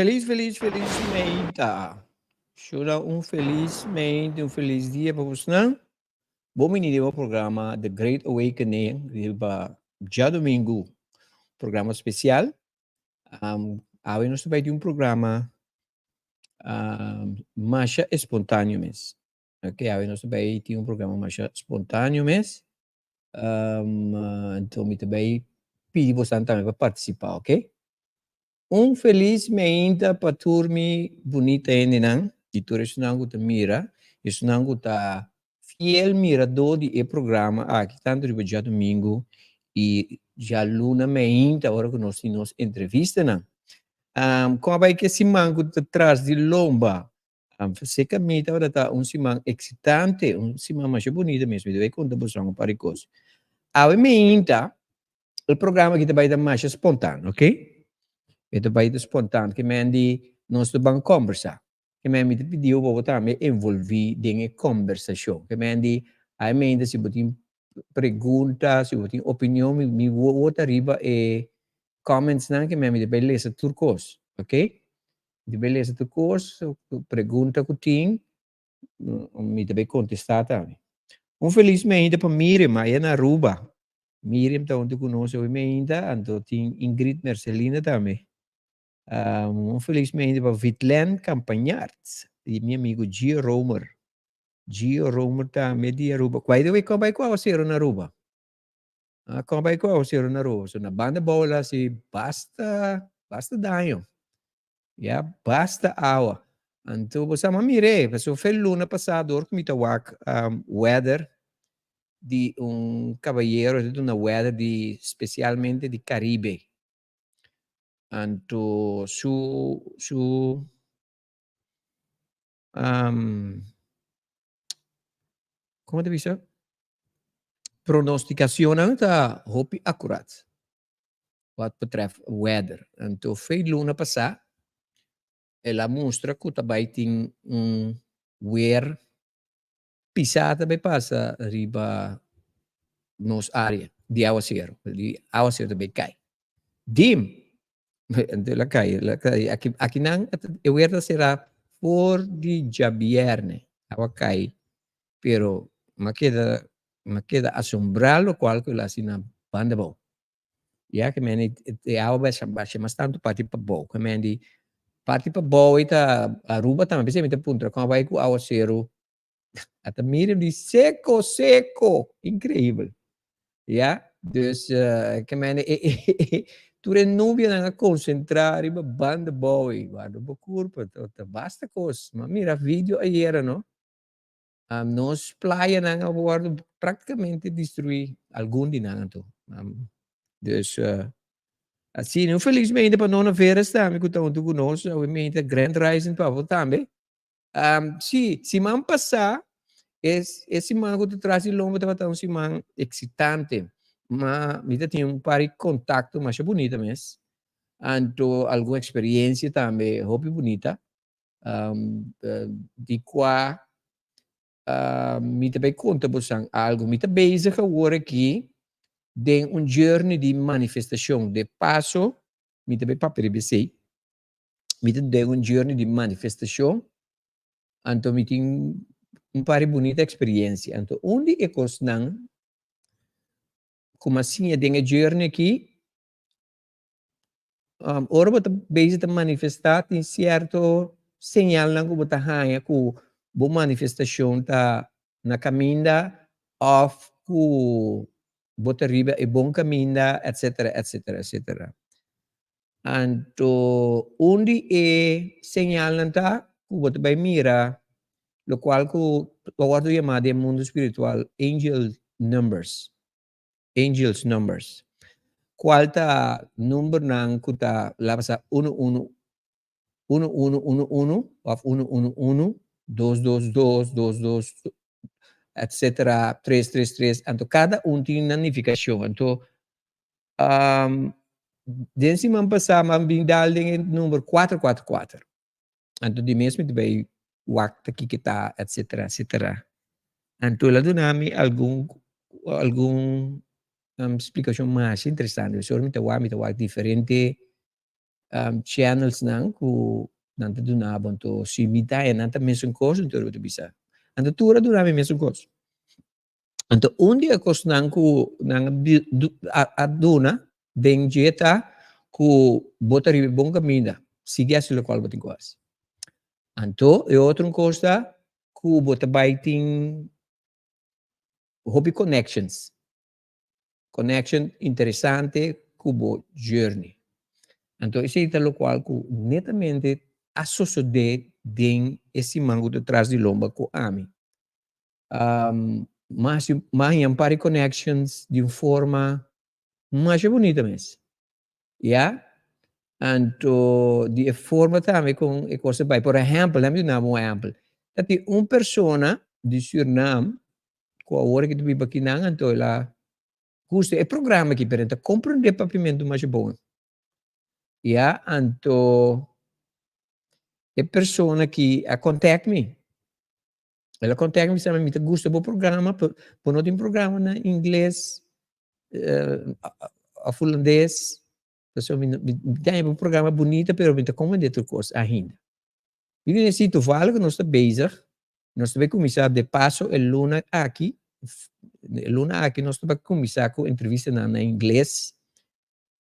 Felis felis felis meinta. Shura un felis meinta, un felis dia pa bosnan. Bon bini den bo programa The Great Awakening riba djadumingu. Programa spesial. Um, awe nos ta bai tin un programa um, masha espontáneo mes. Ok, awe nos ta bai tin un programa masha espontáneo mes. Um, anto mi ta bai pidi bosan tambe pa participa, ok? Un felis meinta pa tur mi bunita hendenan i tur esunnan ku ta mira, esunnan ku ta fiel miradó di e programa aki tantu riba djadumingu i djaluna meinta ora ku nos tin nos entrevistanan. Um, kon a bai ke siman ku ta tras di lomba? Um, seka mi tabata ta un siman eksitante, un siman masha bunita mes. Mi ta bai konta boso un par di kos. Awe meinta E programa aki ta bai ta masha spontan, ok? E ta bai ta spontan, ke men di nos ta ban kombersá. Ke men mi ta pidiu pa bo tambe envolví den e kombersashon. Ke men di ai meinta si bo tin pregunta, si bo tin opinion, mi mi wowo ta riba e commentsnan ke men mi ta bai lesa tur kos, ok? Mi ta bai lesa tur kos, pregunta ku tin, mi ta bai kontestá tambe. Un felis meinta pa Miriam aya na Aruba. Miriam ta huntu ku nos hopi meinta, anto tin Ingrid Mercelina tambe. Un felis meinta pa Vitlen Campagnard i mi amigu Gio Romer. Gio Romer tambe di Aruba. By the way, kon bai ku awasero na Aruba? Ah, kon bai ku awasero na Aruba? So na banda bou el hasi basta, basta daño. Ya, basta awa. Anto bo sa, m'a mir'é, pasobra fe luna pasá dor ku mi ta wak weather di un kabayero ta duna weather di spesialmente di Karibe. Anto su su komo ta bisa pronostikashonnan ta hopi akurat wat betreft weather. Anto fe luna pasá el a mustra ku ta bai tin un weer Pisá ta bay pasa riba nos área di awaseru, di awaseru ta bay kai. Dim! Anto el a kai, el a kai. Aki, akinan e weer ta será for di djabièrnè awa kai, pero m'a keda, m'a keda asombrá lokual ku el a hasi na banda abou. Ya ke men e awa basha basha mas tantu parti pabou. Ke men di parti pabou ei ta Aruba tambe. P'esei mi ta puntra kon a bai ku awaseru a ta mira di seko seko. Inkreibel. Ya, dus ke men e tur e nubianan a konsentrá riba banda bou ei. Warda bo kurpa ta basta kos. Mi a mira video ayera no. Nos playanan a wordo prácticamente destruí, algun di nan anto. Dus, asina, un felizmente pa Nona Veras tambe ku ta huntu ku nos, awe Grand Rising pa bo tambe. Sí, siman pasá, es, e siman ku ta tras di lomba tabata un siman eksitante. Ma mi ta tin un par di kontakto masha bunita mes. Anto algun eksperiencia tambe hopi bunita. Di kua mi ta bai konta bosan algu. Mi ta bezig awor aki den un journey di manifestashon. De paso, mi ta bai papia riba esei. Mi ta den un journey di manifestashon, anto mi tin un par di bunita eksperiencia. Anto un di e kosnan ku mi a siña den e journey aki, Ora bo ta bezig ta manifestá tin sierto señalnan ku bo ta haña ku bo manifestashon ta na kaminda òf ku bo ta riba e bon kaminda etsetera etsetera etsetera. Anto un di e señalnan ta ku bo ta bai mira lokual ku a wòrdu yamá den mundu spiritual angel numbers. Angels numbers. Cual ta numbernan cu ta la pasa uno uno, uno uno uno uno of uno uno uno, dos dos dos, dos dos, etcetera, tres tres tres. Anto cada un tin nan nificacion. Anto den siman pasa mi a bin dal den e number cuatro cuatro cuatro. Anto di mes mi ta bai wak ta kiko ta etcetera etcetera. Anto el a duna mi algun algun splikashon masha interesante. Pasobra mi ta wak mi ta wak diferente. Channels nan ku nan ta duna bo, anto si mi ta e nan ta mesun kos, anto bo ta bisa. Anto tur a duna mi mesun kos. Anto un di e kosnan ku nan a duna den dje ta ku bo ta riba e bon kaminda, sigui hasi lokual bo tin ku hasi. Anto e otro kos ta ku bo ta bai tin hopi connections. Connection interesante ku bo journey. Anto esei ta lokual ku netamente a sosodé den e siman ku ta tras di lomba ku ami. Mas m'a haña un par di connections di un forma masha bunita mes. Ya. Anto di e forma tambe kon e kos ta bai. Por ehèmpel, lèt mi duna bo un ehèmpel. Ta tin un persona di Surinam ku awor aki ta biba akinan, anto el a gusta e programa aki, pero e ta komprendé papiamentu masha bon. Ya, anto e persona aki a contact mi. El a contact mi, bisa mi, mi ta gusta bo programa, pero bo no tin programa na ingles of hulandes? Pasobra mi mi ta haña bo programa bunita, pero mi ta comprende tur cos ainda. Mi di si toevallig nos ta bezig, nos ta bay cuminsa de paso e luna aki, e luna aki nos ta bay cuminsa cu entrevistanan na ingles,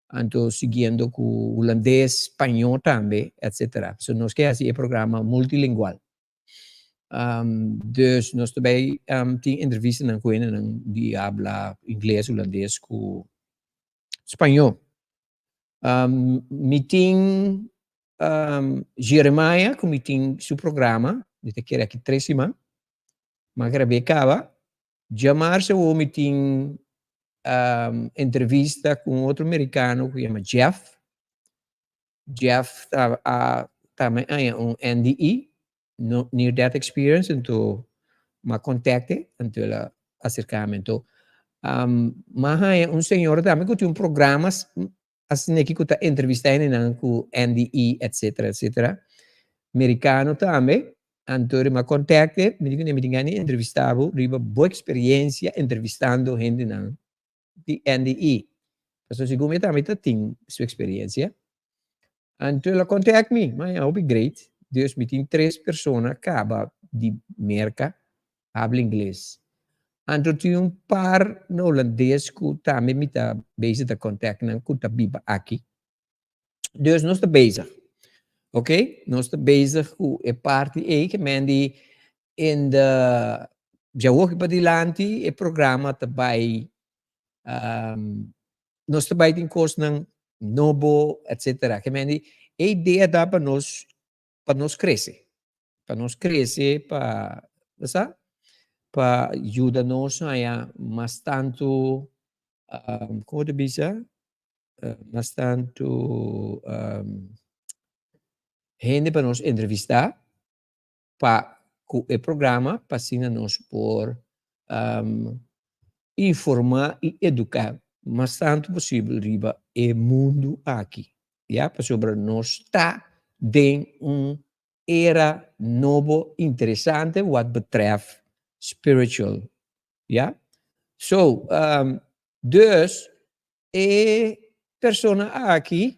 anto siguiendo cu hulandes, spañó tambe, etcetera. So nos ke haci e programa multilingual. Dus nos ta bay tin entrevistanan cu hendenan di habla ingles, hulandes cu spañó. Mi tin Jeremiah cu mi tin su programa, mi ta kere aki tres siman, m'a grab'é caba. Djamarsa awor mi tin entrevista cu un otro mericano cu yama Jeff. Jeff ta a tambe haña un NDE, no Near Death Experience, anto m'a contact'e, anto el a acerca mi. Anto m'a haña un señora tambe cu tin un programa asina aki cu ta entrevista hendenan cu NDE, etcetera, etcetera, mericano tambe, anto m'a contact'e, mi di cu mi tin gana di entrevista bo riba bo experiencia entrevistando hendenan di NDE. Pasobra segun mi tambe ta tin su experiencia. Anto el a contact mi, ma ya hopi great. Dus mi tin tres persona caba di Merca habla ingles. Anto tin un par na holandes cu tambe mi ta bezig ta contact nan cu ta biba aki. Dus nos ta bezig. Ok, nos ta bezig ku e parti ei ke men di in de djawoki padilanti e programa ta bai nos ta bai tin kosnan nobo etcetera. Ke men di e idea ta pa nos pa nos krese, pa nos krese pa sa pa yuda nos haña mas tantu komo ta bisa mas tantu hende pa nos entrevistá pa ku e programa pa asina nos por informá i eduká mas tantu posibel riba e mundu aki, ya, pasobra nos ta den un era nobo interesante wat betreft spiritual, ya. So, dus E persona aki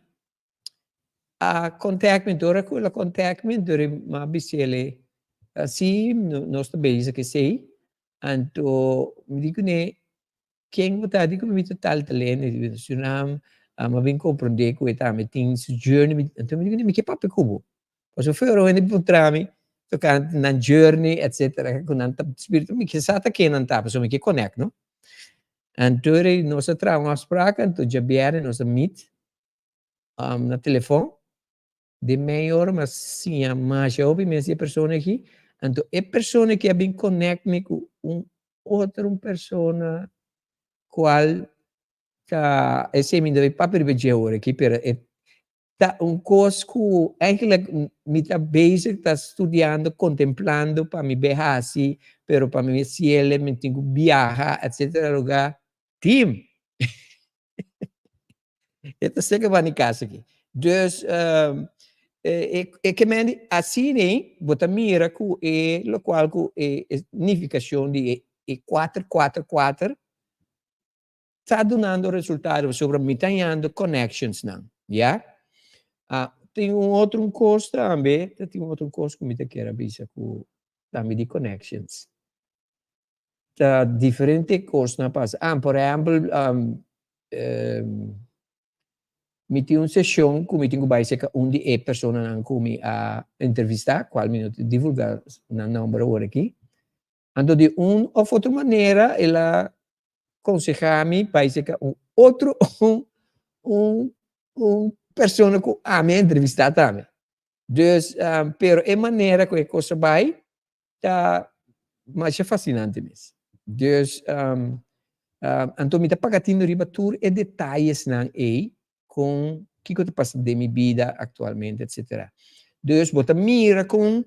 a contact mi, dor cu el a contact mi, dor mi a bisele, si nos ta bezig esey, anto mi di cune, ken bo ta? Di cu mi ta tal tal hende di Surinam, mi a bin comprende cu e tambe tin su journey, anto mi di cune, mi ke papia cu bo, pasobra for ora hende puntra mi tocante nan journey etcetera, cu nan ta spiritu, mi ke sa ta ken nan ta, pasobra mi ke connect no. Anto rei nos a traha un afspraak, anto djabièrnè nos a meet na telefòn. Den mei ora mi a siña masha hopi mes di e persona aki. Anto e persona aki a bin connect mi ku un otro un persona kual ta, esei mi no ta papia riba dje ora aki, pero e Ta un kos ku eigenlijk mi ta bezig ta studiando, kontemplando pa mi be hasi, pero pa mi hasiel mi tin ku biaha etcetera lugar. Team! E ta seka banda di kas aki. Dus e ke men di asina ei bo ta mira ku e lokual ku e nifikashon di e kuater kuater kuater Ta dunando resultado pasobra mi ta hañando connectionsnan, ya. Ah, tin un otro un kos tambe, tin un otro kos ku mi ta kier a bisa ku tambe di connections. Ta diferente kosnan a pasa. Ah, por ehèmpel, mi tin un seshon ku mi tin ku bai serka un di e personanan ku mi a entrevistá, kual mi no ta divulgá nan nòmber awor aki. Anto di un òf otro manera el a konsehá mi bai serka un otro un un un persona ku ami a entrevistá tambe. Dus, pero e manera ku e kos a bai ta masha fasinante mes. Dus, anto mi ta paga tino riba tur e detayesnan ei kon kiko ta pasa den mi bida aktualmente etsetera. Dus bo ta mira kon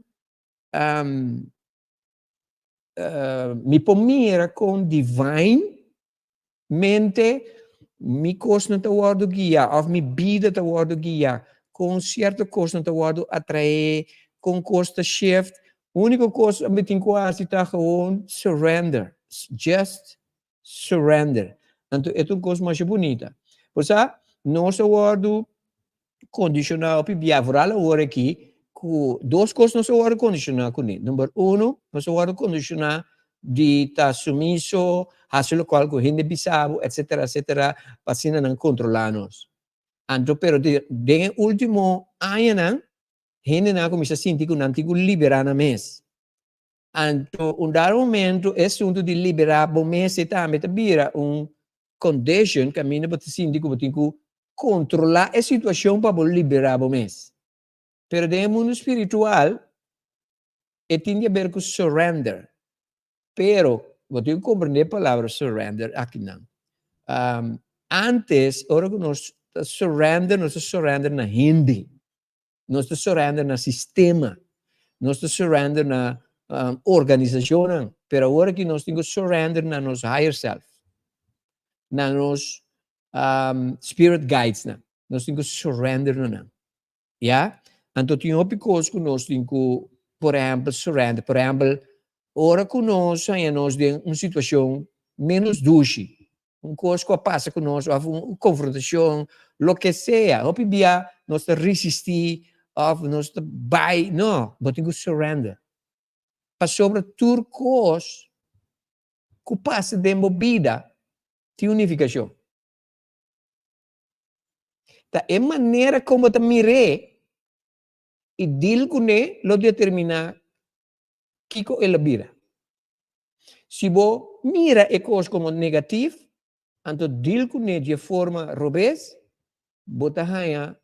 mi por mira kon divine mente mi kosnan ta wòrdu guiá òf mi bida ta wòrdu guiá, kon sierto kosnan ta wòrdu atraé, kon kos ta shift. Úniko kos mi tin ku hasi ta gewoon surrender, just surrender. Anto e ta un kos masha bunita. Bo sa, nos a wòrdu kondishoná hopi bia, vooral awor aki, ku dos kos nos a wòrdu kondishoná kuné. Number uno, nos a wòrdu kondishoná di ta sumiso, hasi lokual ku hende bisa bo, etsetera, etsetera, pa asina nan kontrolá nos. Anto, pero den e último añanan, hendenan a kuminsá sinti ku nan tin ku liberá nan mes. Anto, un dado momento, e asuntu di liberá bo mes ei tambe ta bira un condition kaminda bo ta sinti ku bo tin ku kontrolá e situashon pa bo liberá bo mes. Pero den e mundu spiritual, e tin di aber ku surrender. Pero, bo tin ku komprendé e palabra surrender akinan. Antes, ora ku nos ta surrender, nos ta surrender na hende. Nos ta surrender na sistema. Nos ta surrender na organisashonnan. Pero awor aki nos tin ku surrender na nos higher self. Na nos spirit guidesnan. Nos tin ku surrender na nan. Ya? Anto tin hopi kos ku nos tin ku, por ehèmpel, surrender. Por ehèmpel, ora ku nos haña nos den un situashon ménos dushi, un kos ku a pasa ku nos òf un konfrontashon, loke sea, hopi bia nos ta risistí òf nos ta bai, no, bo tin ku surrender. Pasobra tur kos ku pasa den bo bida tin un nifikashon. Ta e manera kon bo ta mir'é i deal kuné lo determiná kiko el a bira. Si bo mira e kos komo negatif, anto deal kuné dje forma robes, bo ta haña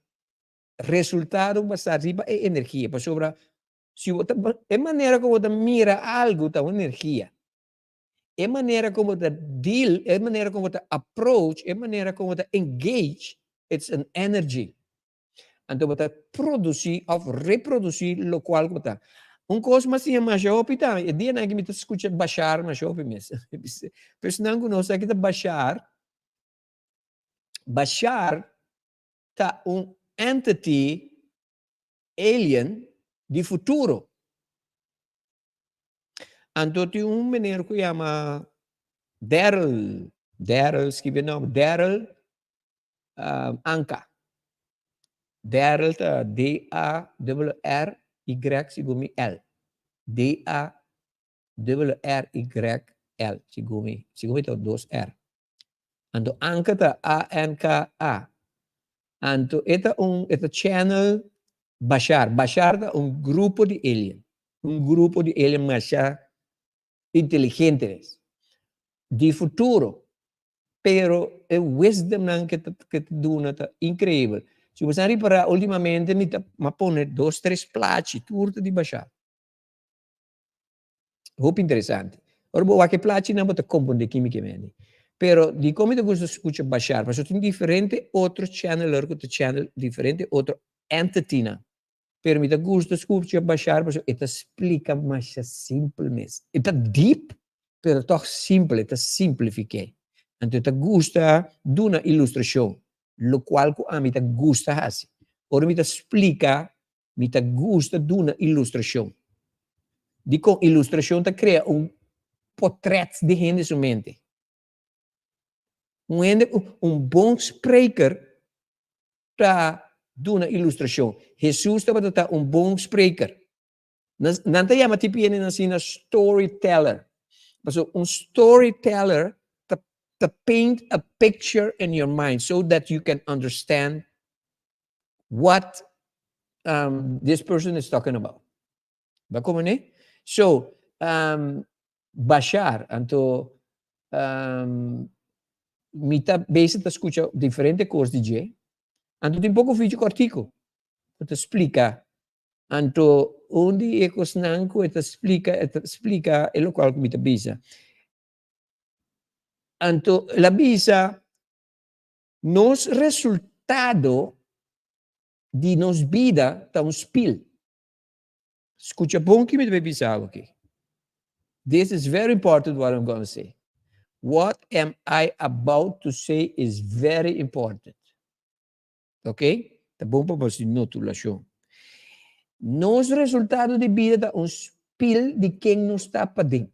resultado basá riba e energia. Pasobra si bo ta, e manera ku bo ta mira algu ta un energia. E manera ku bo ta deal, e manera ku bo ta approach, e manera ku bo ta engage, it's an energy. Anto bo ta produsí òf reprodusí lokual ku bo ta. Un kos mas siña masha hopi ta, e dianan aki mi ta skucha Bashar masha hopi mes. Personan ku no sa ki ta Bashar, Bashar ta un entity alien di futuro. Anto tin un meneer ku yama Daryl, Daryl, skibi e nòmber, Daryl Anka. Daryl ta D-A-R-R-Y segun mi L. D-A-R-R-Y-L segun mi, segun mi ta dos R. Anto Anka ta A-N-K-A. Anto e ta un, e ta channel Bashar. Bashar ta un grupo di alien. Un grupo di alien masha inteligente mes. Di futuro. Pero e wisdomnan ke ta ke ta duna ta increibel. Si bo sa ripara ultimamente mi ta mi a pone dos tres plachi tur ta di Bashar. Hopi interesante. Ora bo wak e plachinan bo ta komprende kimi ke mende. Pero dikon mi ta gusta skucha Bashar? Pasobra tin diferente otro channeler ku ta channel diferente otro entitynan. Pero mi ta gusta skucha Bashar pasobra e ta splika masha simpel mes. E ta deep, pero tòg simpel, e ta simplifik'é. Anto e ta gusta duna ilustrashon, lokual ku ami ta gusta hasi. Ora mi ta splika Mi ta gusta duna ilustrashon. Dikon ilustrashon ta krea un potrèt di hende su mente? Un hende, un bon spreker ta duna ilustrashon. Hesus tabata ta un bon spreker. Nan ta yama tipo hende asina storyteller. Pasobra un storyteller ta ta paint a picture in your mind so that you can understand what this person is talking about. Ba como ne? So, Bashar, anto mi ta bezig ta scucha diferente cos di dje, anto tin poco video cortico cu ta splica, anto un di e cosnan cu e ta splica, e ta splica e locual cu mi ta bisa. Anto el a bisa, nos resultado di nos bida ta un spiel. Skucha bon ki mi ta bay bisa awe aki. This is very important what I'm gonna say. What am I about to say is very important. Ok? Ta bon pa bo hasi notulashon. Nos resultado di bida ta un spil di ken nos ta paden.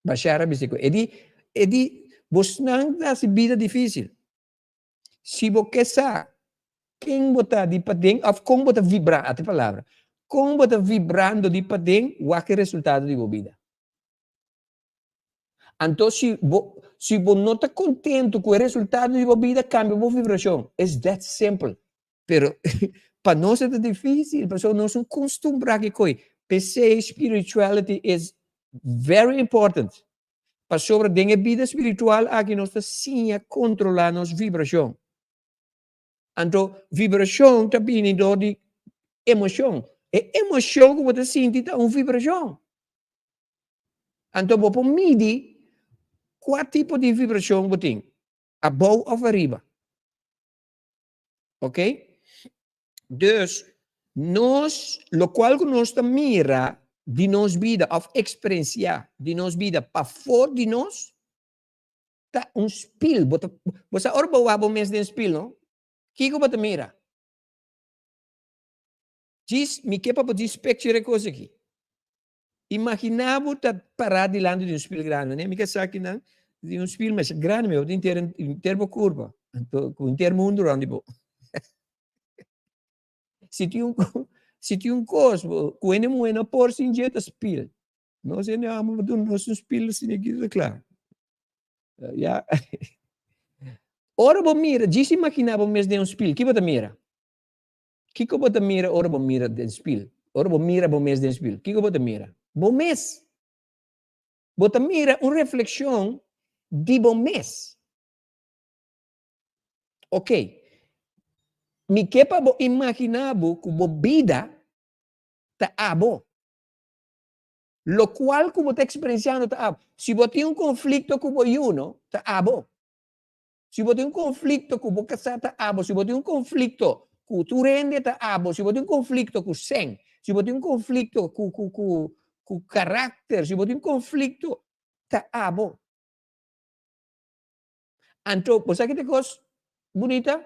Bashar a bisa ku e di, e di, bosnan ta hasi bida difisil. Si bo ke sa ken bo ta di paden òf kon bo ta vibra, ata e palabra, kon bo ta vibrando di paden, wak e resultado di bo bida. Anto si bo si bo no ta kontentu ku e resultado di bo bida, kambia bo vibrashon. It's that simple. Pero pa nos e ta difícil, pasobra nos no kustumbrá ki koi. P'esei spirituality is very important. Pasobra den e bida spiritual aki nos ta siña kontrolá nos vibrashon. Anto vibrashon ta bini dor di emoshon. E emoshon ku bo ta sinti ta un vibrashon. Anto bo por midi kua tipo di vibrashon bo tin, abou òf ariba. Ok? Dus, nos, lokual ku nos ta mira di nos bida òf eksperensiá di nos bida pafó di nos, ta un spil. Bo ta, bo sa ora bo wak bo mes den spil, no? Kiko bo ta mira? Djis, mi ke pa bo djis picture e kos aki. Imaginá bo ta pará dilanti di un spil grandi. Manera mi ke sa kinan di un spil masha grandi mi bo ta henter henter bo kurpa anto ku henter mundu rònt di bo. Si tin un si tin un kos bo ku hende muhé no por sin dje ta spil. Nos hende hòmber bo duna nos un spil asina aki ta kla. Ya. Ora bo mira djis imaginá bo mes den un spil ki bo ta mira? Kiko bo ta mira ora bo mira den spil? Ora bo mira bo mes den spil, kiko bo ta mira? Bo mes! Bo ta mira un reflekshon di bo mes. Ok, mi ke pa bo imaginá bo ku bo bida ta abo. Lokual ku bo ta eksperensiando ta abo. Si bo tin un konflikto ku bo yuno, ta abo. Si bo tin un konflikto ku bo kasá ta abo, si bo tin un konflikto ku tur hende ta abo, si bo tin un konflikto ku sèn, si bo tin un konflikto ku ku ku ku karakter, si bo tin un konflikto ta abo. Anto bo sa ki ta e kos bunita?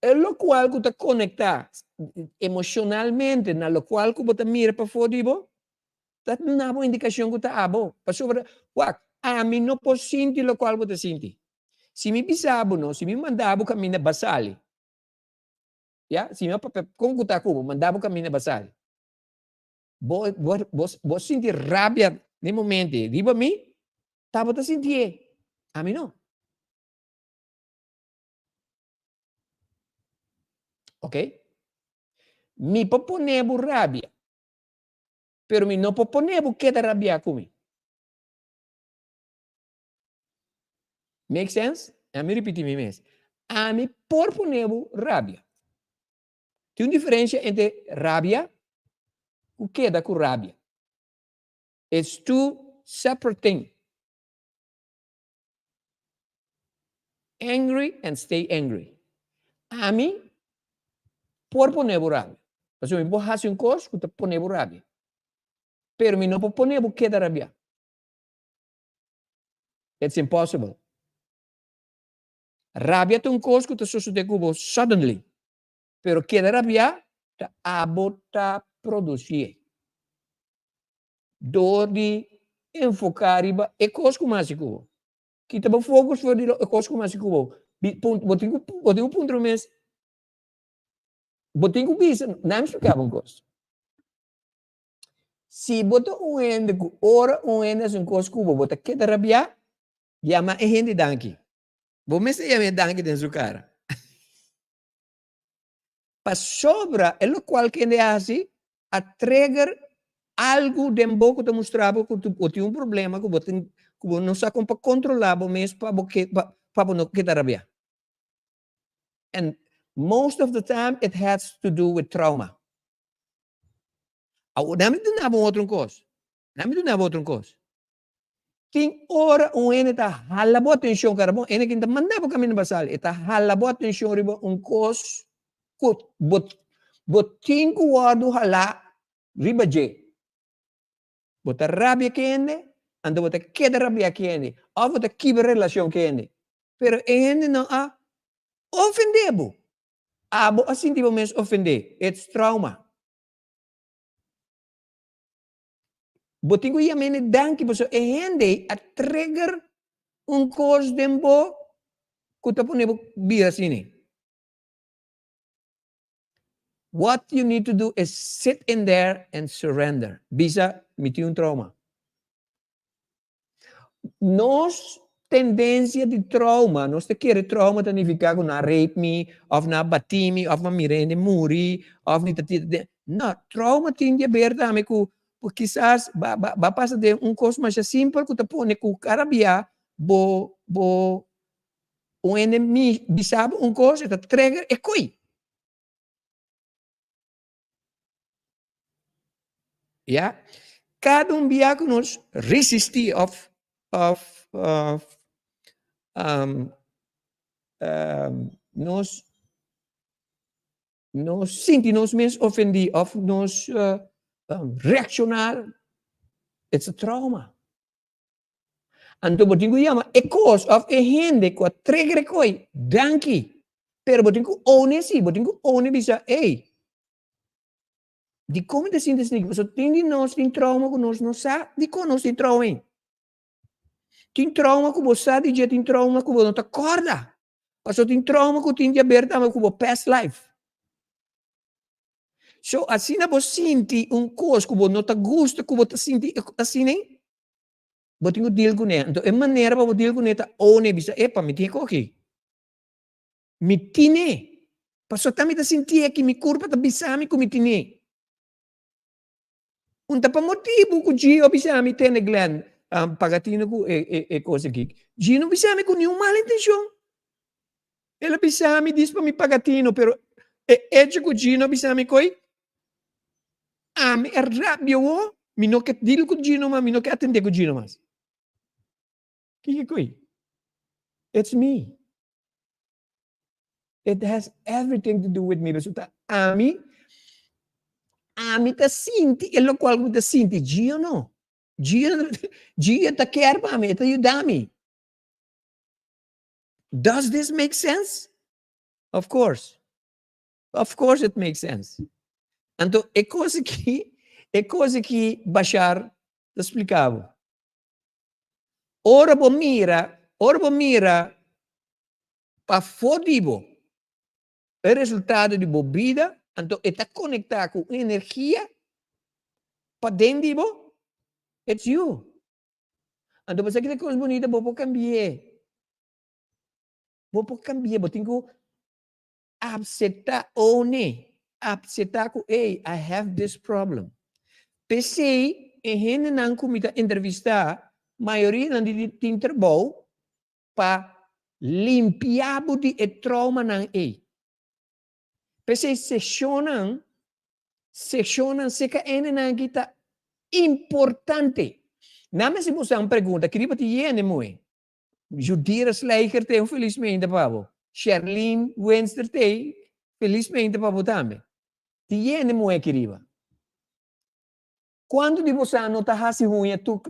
E lokual ku ta konektá emoshonalmente na lokual ku bo ta mira pafó di bo, ta duna bo indikashon ku ta abo. Pasobra, wak, ami no por sinti lokual bo ta sinti. Si mi bisa bo no, si mi manda bo kaminda basali, ya, si mi a papia kon ku ta ku bo, manda bo kaminda basali, bo, bo, bo, bo sinti rabia den momento ei riba mi, ta bo ta sintié, ami no. Ok? Mi por pone bo rabia, pero mi no por pone bo keda rabia ku mi. Make sense? Ami ripiti mi mes. Ami por pone bo rabia. Tin un diferencia entre rabia ku keda ku rabia. It's two separate thing. Angry and stay angry. Ami por pone bo rabia. Pasobra mi por hasi un kos ku ta pone bo rabia. Pero mi no por pone bo keda rabia. It's impossible. Rabia ta un kos ku ta sosode ku bo suddenly. Pero keda rabia ta abo ta producié. Dor di enfoká riba e kos ku mi hasi ku bo. Kita bo focus for di e kos ku mi hasi ku bo. Bo tin ku bo tin ku puntra bo mes, bo tin ku bisa, nan splika bo un kos. Si bo ta un hende ku ora un hende hasi un kos ku bo, bo ta keda rabiá, yama e hende danki. Bo mester yama e danki den su kara. Pasobra e lokual ku hende hasi a trigger algu den bo ku ta mustra bo ku bo tin un problema ku bo tin ku bo no sa kon pa kontrolá bo mes pa bo ke pa bo no keda rabiá. And most of the time it has to do with trauma. Awor nan mi duna bo un otro kos. Nan mi duna bo otro kos. Tin ora un hende ta hala bo atencion, cara bon, hende kin ta manda bo caminda pa sali, e ta hala bo atencion riba un cos cu bo, bo tin cu wordo hala riba dje. Bo ta rabia cu hende, anto bo ta keda rabia cu hende, of bo ta kibra relacion cu hende. Pero e hende no a ofende bo. Abo a sinti bo mes ofende. It's trauma. Bo tin ku yama hende danki pasobra e hende ei a trigger un kos den bo ku ta pone bo bira asina. What you need to do is sit in there and surrender. Bisa, mi tin un trauma. Nos tendencia di trauma, nos ta kere trauma ta nifica cu nan a rape mi, of nan a bati mi, of mi a mira hende muri, of mi ta tira. No, trauma tin di haber tambe cu kisas ba ba pasa den un cos masha simpel cu ta pone cu cada bia bo bo un hende bisa bo un cos e ta trigger e coi. Ya. Kada un bia ku nos resistí òf òf òf nos nos sinti nos mes ofendí òf nos reakshoná, it's a trauma. Anto bo tin ku yama e kos òf e hende ku a trigger e koi, danki. Pero bo tin ku own e si, bo tin ku own e bisa, ey, dikon mi ta sinti asina? Pasobra tin di nos tin trauma ku nos no sa dikon nos tin trauma ei. Tin trauma ku bo sa di dje, tin trauma ku bo no ta kòrda. Pasobra tin trauma ku tin di haber tambe ku bo past life. So asina bo sinti un kos ku bo no ta gusta ku bo ta sinti asina ei, Bo tin ku deal kuné. Anto e manera pa bo deal kuné ta own e bisa, epa, mi tin e koki. Mi tin'é. Pasobra ta mi ta sintié ki mi kurpa ta bisa mi ku mi tin'é. Un ta pa motibu ku Gio a bisa mi, tene Glenn, paga tino ku e kos aki. Gio no bisa mi ku niun mal intenshon. El a bisa mi dis pa mi paga tino, pero e echo ku Gio no a bisa mi koi, Ami a rabia wo, mi no ke deal ku Gino mas, mi no ke atende ku Gino mas. Kiko kui? It's me. It has everything to do with me. Pasobra ta ami, ami ta sinti e lokual ku mi ta sinti, Gio no. Gio, Gio ta care pa mi, e ta yuda mi. Does this make sense? Of course. Of course it makes sense. Anto e kos aki, e kos aki Bashar ta splika bo. Ora bo mira, ora bo mira pafó di bo e resultado di bo bida, anto e ta konektá ku un energia paden di bo, it's you. Anto bo sa ki ta kos bunita, bo por kambi'é. Bo por kambi'é, bo tin ku Apseptá one, apseptá ku ey, I have this problem. P'esei e hendenan ku mi ta entrevistá, mayorianan di tin trabou pa limpia bo di e traumanan ey. P'esei seshonnan, seshonnan serka hendenan aki ta importante. Nan mester bo sa un pregunta, keriba tin yende moe? Judira Slijker te un felismente pa bo. Sherlyn Winster te felismente pa bo tambe. Tin yende muhé aki riba. Kuantu di boso no ta hasi huña tur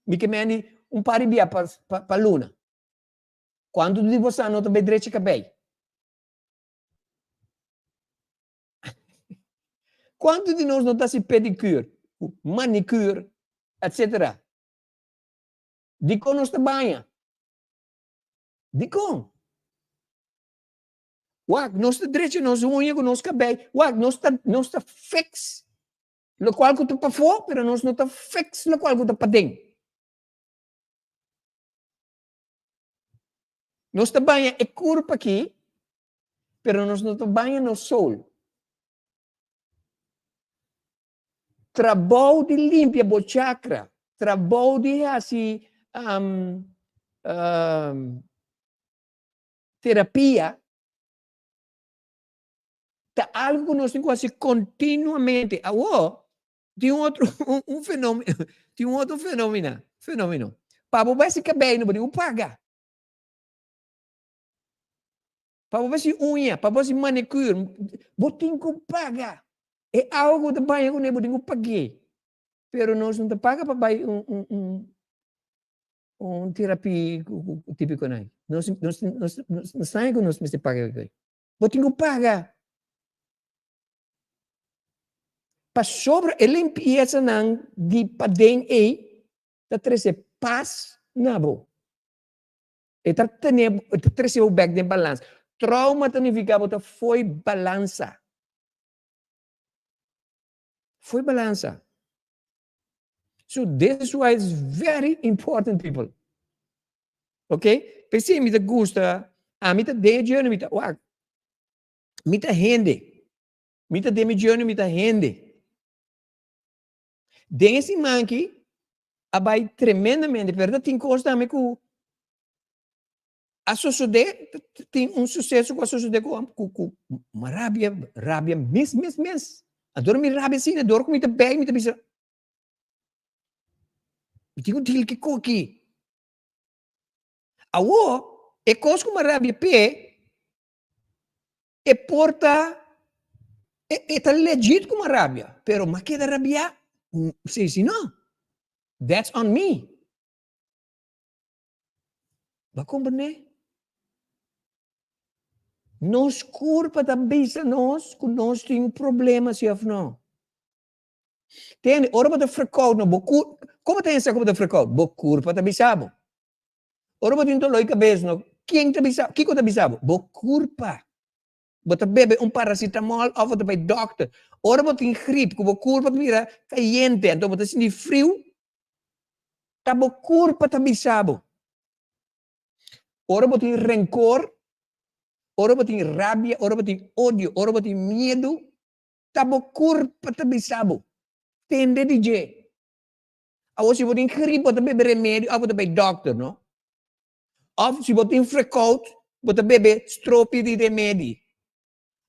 mi ke mendi un par di bia pa pa luna? Kuantu di boso no ta bai drecha kabei? Kuantu di nos no ta hasi pedicure, manicure, etcetera? Dikon nos ta baña? Dikon? Wak, nos ta drecha nos uña ku nos kabei. Wak, nos ta, nos ta fix lokual ku ta pafó, pero nos no ta fix lokual ku ta paden. Nos ta baña e kurpa aki, pero nos no ta baña nos soul. Trabou di limpia bo chakra, trabou di hasi terapia ta algu ku nos tin ku hasi kontinuamente. Awor tin un otro un fenomeno tin un otro fenomena fenomeno. Pa bo bai hasi kabei no bo tin ku paga. Pa bo hasi uña, pa bo hasi manicure, bo tin ku paga. E awa ku bo ta baña kuné bo tin ku pag'é. Pero nos no ta paga pa bai un un un un terapia típiko nan. Nos nos nos nos sabe ku nos mester paga esei. Bo tin ku paga. Pasobra e limpiesa-nan di paden ei ta trese pas na bo. E ta tene bo, e ta trese bo bek den balans. Trauma ta nifiká bo ta fo'i balansa. Fo'i balansa. So this is why it's very important people. Ok? P'esei mi ta gusta, ami ta den e journey, mi ta wak, mi ta hende. Mi ta den mi journey, mi ta hende. Den e siman aki a bai tremendamente, pero ta tin kos tambe ku a sosodé, tin un suseso ku a sosodé ku ku ku mi rabia, rabia mes mes mes. Anto mi rabia asina, dor ku mi ta bei mi ta bisa, mi tin ku deal ku e kos aki. Awor e kos ku mi a rabia p'e, E por ta, e, e ta legit ku m'a rabia, pero m'a keda rabiá? Si, si no. That's on me. Bo a komprendé? Nos kurpa ta bisa nos ku nos tin problema, si òf no? Tende, ora bo ta frekout, no, bo kur, kon bo ta hensá ku bo ta frekout? Bo kurpa ta bisa bo. Ora bo tin doló di kabes no, ken ta bisa, kiko ta bisa bo? Bo kurpa. Bo ta bebe un paracetamol òf bo ta bai dòkter. Ora bo tin grip ku bo kurpa ta bira kayente anto bo ta sinti friu, ta bo kurpa ta bisa bo. Ora bo tin renkor, ora bo tin rabia, ora bo tin odio, ora bo tin miedu, ta bo kurpa ta bisa bo. Tende di dje. Awor si bo tin grip bo ta bebe remedio of bo ta bai dokter no. Of si bo tin frekout bo ta bebe stropi di remedi.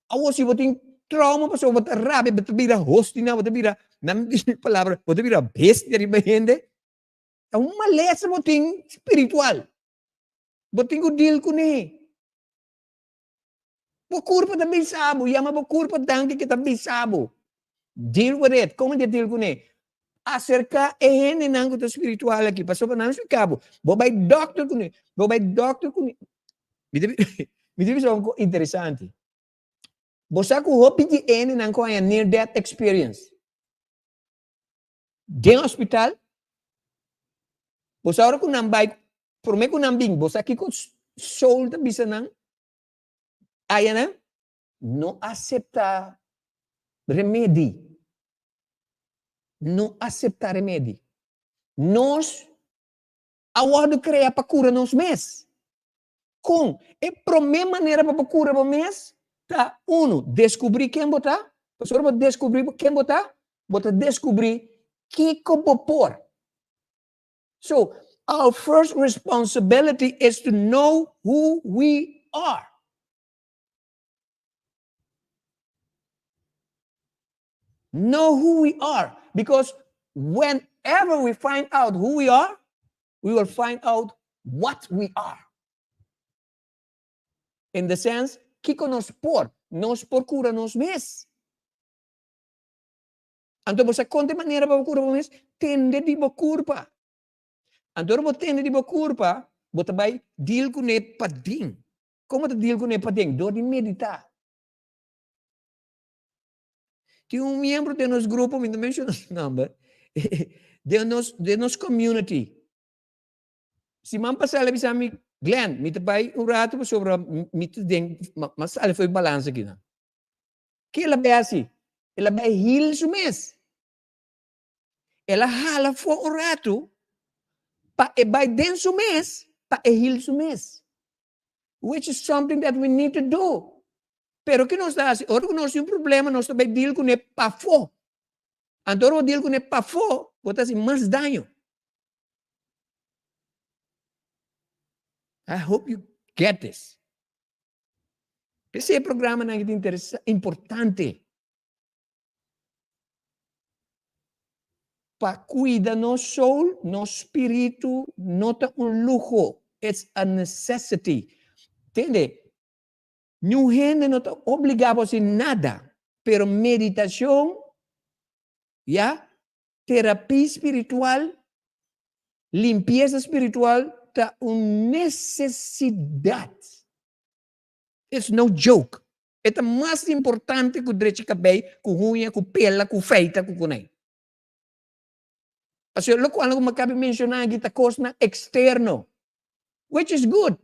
Awor si bo tin trauma pasobra bo ta rabia bo ta bira hostina bo ta bira nan mi di palabra bo ta bira bestia riba hende ta un malesa bo tin spiritual bo tin ku deal kuné. Bo kurpa ta bisa bo, yama bo kurpa danki ke ta bisa bo. Deal with it. Kon di deal kuné? Aserká e hendenan ku ta spiritual aki, pasobra nan splika bo. Bo bai dòkter kuné, bo bai dòkter kuné. Mi ta mi ta bisa un kos interesante. Bo sa ku hopi di e hendenan ku haña near death experience den hospital, bo sa ora ku nan bai, promé ku nan bin, bo sa kiko soul ta bisa nan? Ayanan no aseptá remedi. No aseptá remedi. Nos a wòrdu kreá pa kura nos mes. Kon? E promé manera pa bo kura bo mes ta, unu, deskubrí ken bo ta. Pasobra bo deskubrí ken bo ta, bo ta deskubrí kiko bo por. So, our first responsibility is to know who we are. Know who we are. Because whenever we find out who we are, we will find out what we are. In the sense, kiko nos por? Nos por cura nos mes. Anto bo sa kon ta e manera pa bo kura bo mes? Tende di bo kurpa. Anto ora bo tende di bo kurpa, bo ta bai deal kuné paden. Kon bo ta deal kuné paden? Dor di meditá. Tin un miembro den nos grupo, mi no menshona su nomber, den nos, den nos community. Siman pasá el a bisa mi. Glenn, mi ta bai un ratu pasobra mi ta den, m'a sali for di balansa akinan. Ke el a bai hasi? El a bai heal su mes. El a hala for un ratu pa e bai den su mes pa e heal su mes. Which is something that we need to do. Pero ke nos ta hasi? Ora ku nos tin un problema nos ta bai deal kuné pafó. Anto ora bo deal kuné pafó bo ta hasi mas daño. I hope you get this. P'esei e programanan aki ta interesa, importante. Pa cuida nos soul, nos spiritu no ta un luho, it's a necessity. Tende, niun hende no ta obliga bo haci nada, pero meditacion, ya, terapia spiritual, limpieza spiritual ta un necesidad. It's no joke. E ta mas importante ku drechi kabei, ku huña, ku pela, ku feita, ku kunei. Pasobra lokual ku mi a kabi menshoná aki ta kosnan eksterno, which is good.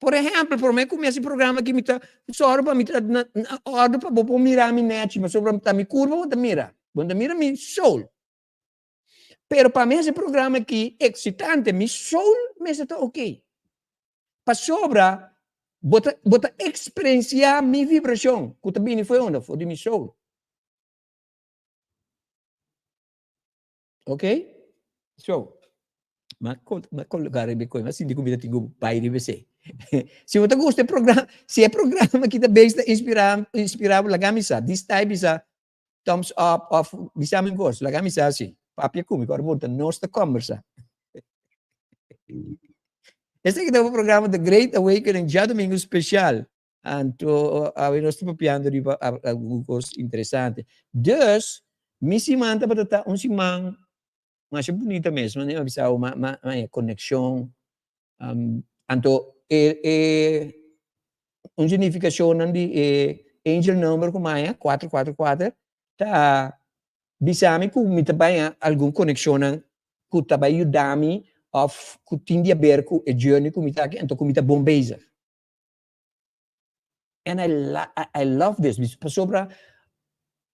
Por ehèmpel, promé ku mi hasi programa aki mi ta sòru pa mi ta na òrdu pa bo por mira mi nèchi, pasobra ta mi kurpa bo ta mira, bo no ta mira mi soul. Pero pa mi hasi programa aki eksitante, mi soul mester ta oké. Pasobra bo ta bo ta eksperensiá mi vibrashon ku ta bini for unda? For di mi soul. Ok? So, m'a m'a koloká riba e kos, m'a sinti ku mi ta tin ku bai riba esei. Si bo ta gusta e programa, si e programa aki ta bes ta inspirá inspirá bo, laga mi sa. Dis tai bisa thumbs up òf bisa mi un kos, laga mi sa si. Papia ku mi, ku ora bo ta nos ta kòmbersá. Esaki ta bo programa The Great Awakening djadumingu special. Anto awe nos ta papiando riba algun kos interesante. Dus, mi siman tabata ta un siman masha bunita mes. Manera mi a bisa bo, ma ma e konekshon. Anto e e un dje nifikashonnan di e angel number ku mi a haña, kuater kuater kuater, ta Bisa mi ku mi ta bai algun konekshonnan ku ta bai yuda mi òf ku tin di aber ku e journey ku mi ta aki anto ku mi ta bon bezig. And I I love this pasobra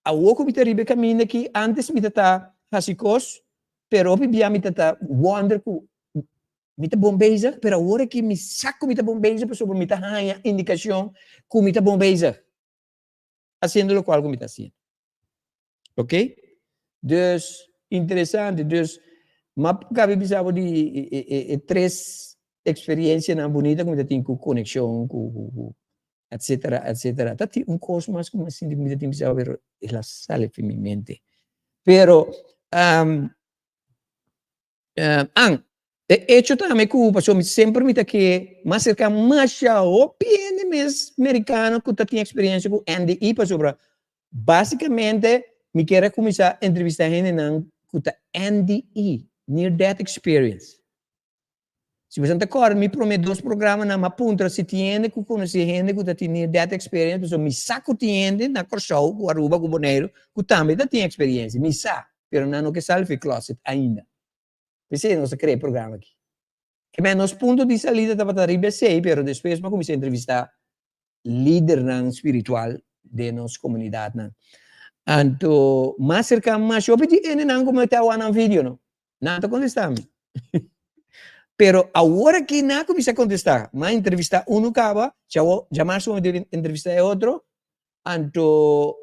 awor ku mi ta riba e kaminda aki antes mi ta ta hasi kos pero hopi bia mi ta ta wonder ku mi ta bon bezig pero awor aki mi sa ku mi ta bon bezig pasobra mi ta haña indikashon ku mi ta bon bezig hasiendo lokual ku mi ta hasiendo. Ok? Dus, interesante. Dus, m'a kabe bisa bo di e, e, e, e tres experiencianan bunita ku mi ta tin ku konekshon, ku, ku, ku etcetera, etcetera. Ta tin un kos mas ku mi a sinti ku mi ta tin bisa bo, pero el a sali fi mi mente. Pero, um, An, e echo tambe ku pasobra mi semper mi ta ke mas serka masha hopi hende mes merikano ku ta tin eksperensia ku NDE pasobra basikamente mi kier a kuminsá entrevistá hendenan ku ta NDE, Near Death Experience. Si boso ta kòrda mi promé dos programanan mi a puntra si tin hende ku konosé hende ku ta tin Near Death Experience pasobra mi sa ku tin hende na Kòrsou ku Aruba ku Boneiru ku tambe ta tin eksperensia, mi sa. Pero nan no ke sali fi closet ainda. P'esei nos a krea e programa aki. Ke men nos punto di salida tabata riba esei, pero despues mi a kuminsá entrevistá lidernan spiritual den nos komunidatnan. Anto mas serka mas hopi di hendenan ku mi ta wak nan video no, nan ta kontestá mi. Pero awor aki nan a kuminsá kontestá. Mi a entrevistá unu kaba, djamarsu mi a entrevistá e otro, anto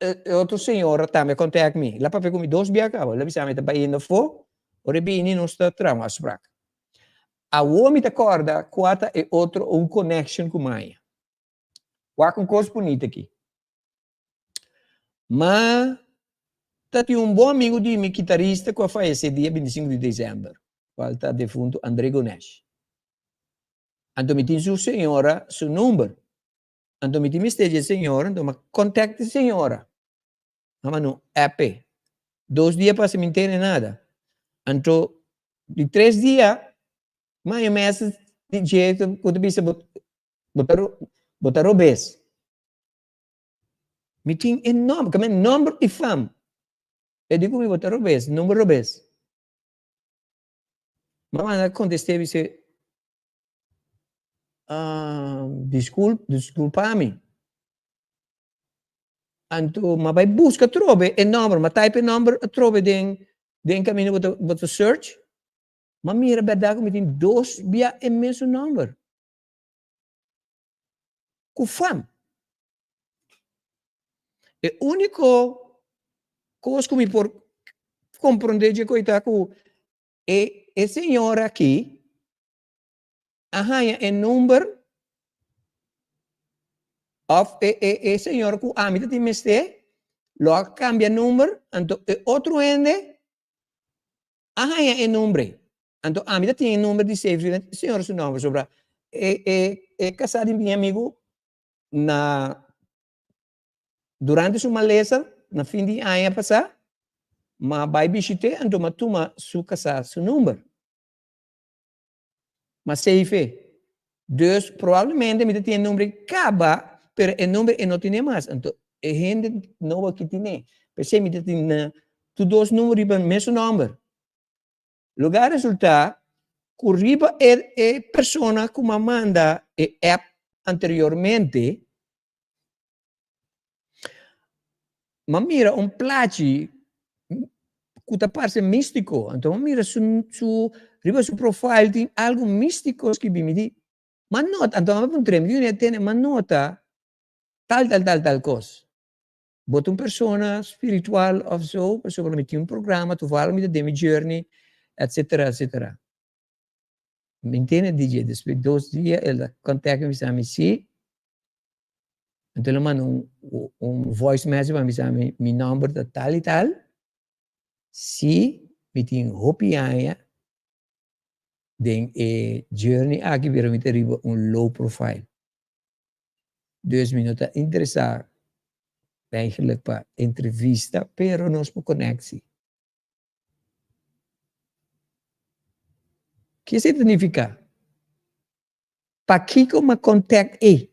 E otro señora tambe a contact mi. El a papia cu mi dos bia caba. El a bisa mi ta bayendo afo, ora e bini nos ta traha un afspraak. Awor mi ta corda cua ta e otro un connection cu mi haya. Wak un cos bunita aki. Ma ta tin un bon amigo di mi kitarista cu a fayece dia 25 di december, cual ta defunto André Gonesh. Anto mi tin su señora su number. Anto mi tin mester di e señora, anto mi a contact e señora. Mi a manda un app. Dos dia pasa mi no tene nada. Anto di tres dia mi haña un message di dje ku ta bisa bo bo ta bo ta robes. Mi tin e nomber, kamba e nomber di fam. E di ku mi bo ta robes, nomber robes. Mi a manda kontest'é bisa. Disculp, disculpa mi. Anto m'a bai busca atrobe e nomber, m'a type e nomber atrobe den den caminda bo ta bo ta search, m'a mira berdad cu mi tin dos bia e mesun nomber. Cu fam. E unico cos cu mi por comprende dje coy ta cu e e señora aki a haña e number of e e e señor ku ami ta tin mester lo a kambia number anto e otro hende a haña e number anto ami ta tin e number di save riba e señor su nomber sobra e e e kasá di mi amigu na Durante su malesa na fin di aña pasá, m'a bai bishit'é anto m'a tuma su kasá su number. M'a save-e. Dus probablemente mi ta tin e number ei kaba, pero e number e no tine mas. Anto e hende nobo aki tine. P'esei mi ta tin na tur dos number riba mesun nomber. Loke a resultá ku riba e e persona ku m'a manda e app anteriormente, M'a mira un plachi ku ta parse místiko. Anto m'a mira su su riba su profile tin algu místiko skibí. Mi di, m'a nota, anto m'a puntr'é, mi di, Un'e tene, m'a nota tal tal tal tal kos. Bo ta un persona spiritual òf so? Pasobra mi tin un programa, toevallig mi ta den mi journey, etcetera, etcetera. Mi ntende DJ, despues dos dia el a contact mi bisa mi si, anto el a manda un un voice message pa mi bisa mi mi nomber ta tal y tal, si mi tin hopi aña den e journey aki pero mi ta riba un low profile, dus mi no ta interesa eigenlijk pa entrevista pero nos por connect si. Ke esei ta nifiká? Pakiko m'a contact e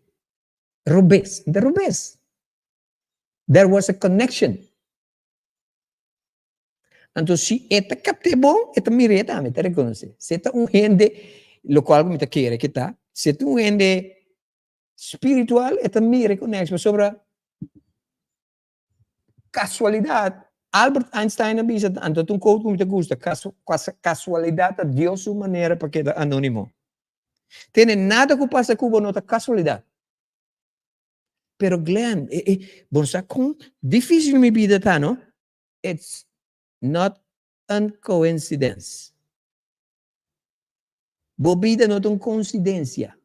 robes? N ta robes. There was a connection. Anto si e ta kapt'é bon, e ta mir'é tambe, e ta rekonosé. Si e ta un hende, lokual ku mi ta kere ke ta, si e ta un hende spiritual, e ta mira e connection pasobra Casualidad, Albert Einstein a bisa, anto ta un quote cu mi ta gusta, casualidad ta Dios su manera pa keda anonimo. Tene nada cu pasa cu bo no ta casualidad. Pero Glenn, e, e, bo no sa con dificil mi bida ta, no? It's not an coincidence. Bo bida no ta un coincidencia,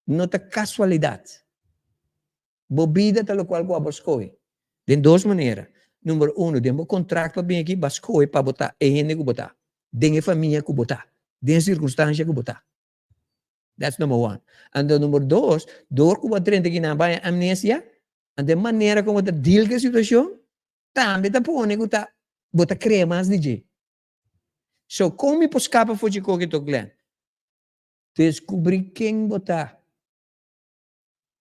no ta casualidad. Bo bida ta lokual ku abo skohe den dos manera. Number uno, den bo kontrakt pa bin aki, bo a skohe pa bo ta e hende ku bo ta, den e famia ku bo ta, den e sirkunstansia ku bo ta. That's number one. Anto number dos, dor ku bo a drenta aki nan baña amnesia, anto e manera kon bo ta deal ku e situashon tambe ta pone ku ta bo ta krea mas di dje. So, kon mi por skapa for dje koki to, Glenn? Deskubrí ken bo ta.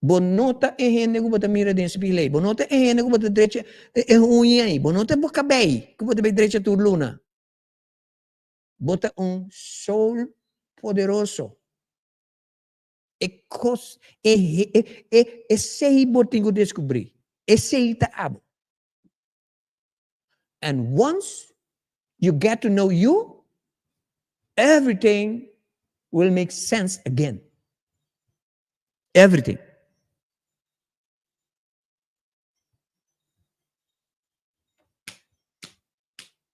Bo no ta e hende ku bo ta mira den spil ei. Bo no ta e hende ku bo ta drecha e uña ei. Bo no ta bo kabei ku bo ta bai drecha tur luna. Bo ta un soul poderoso. E kos, e e e esei bo tin ku deskubrí. Esei ta abo. And once you get to know you, everything will make sense again. Everything.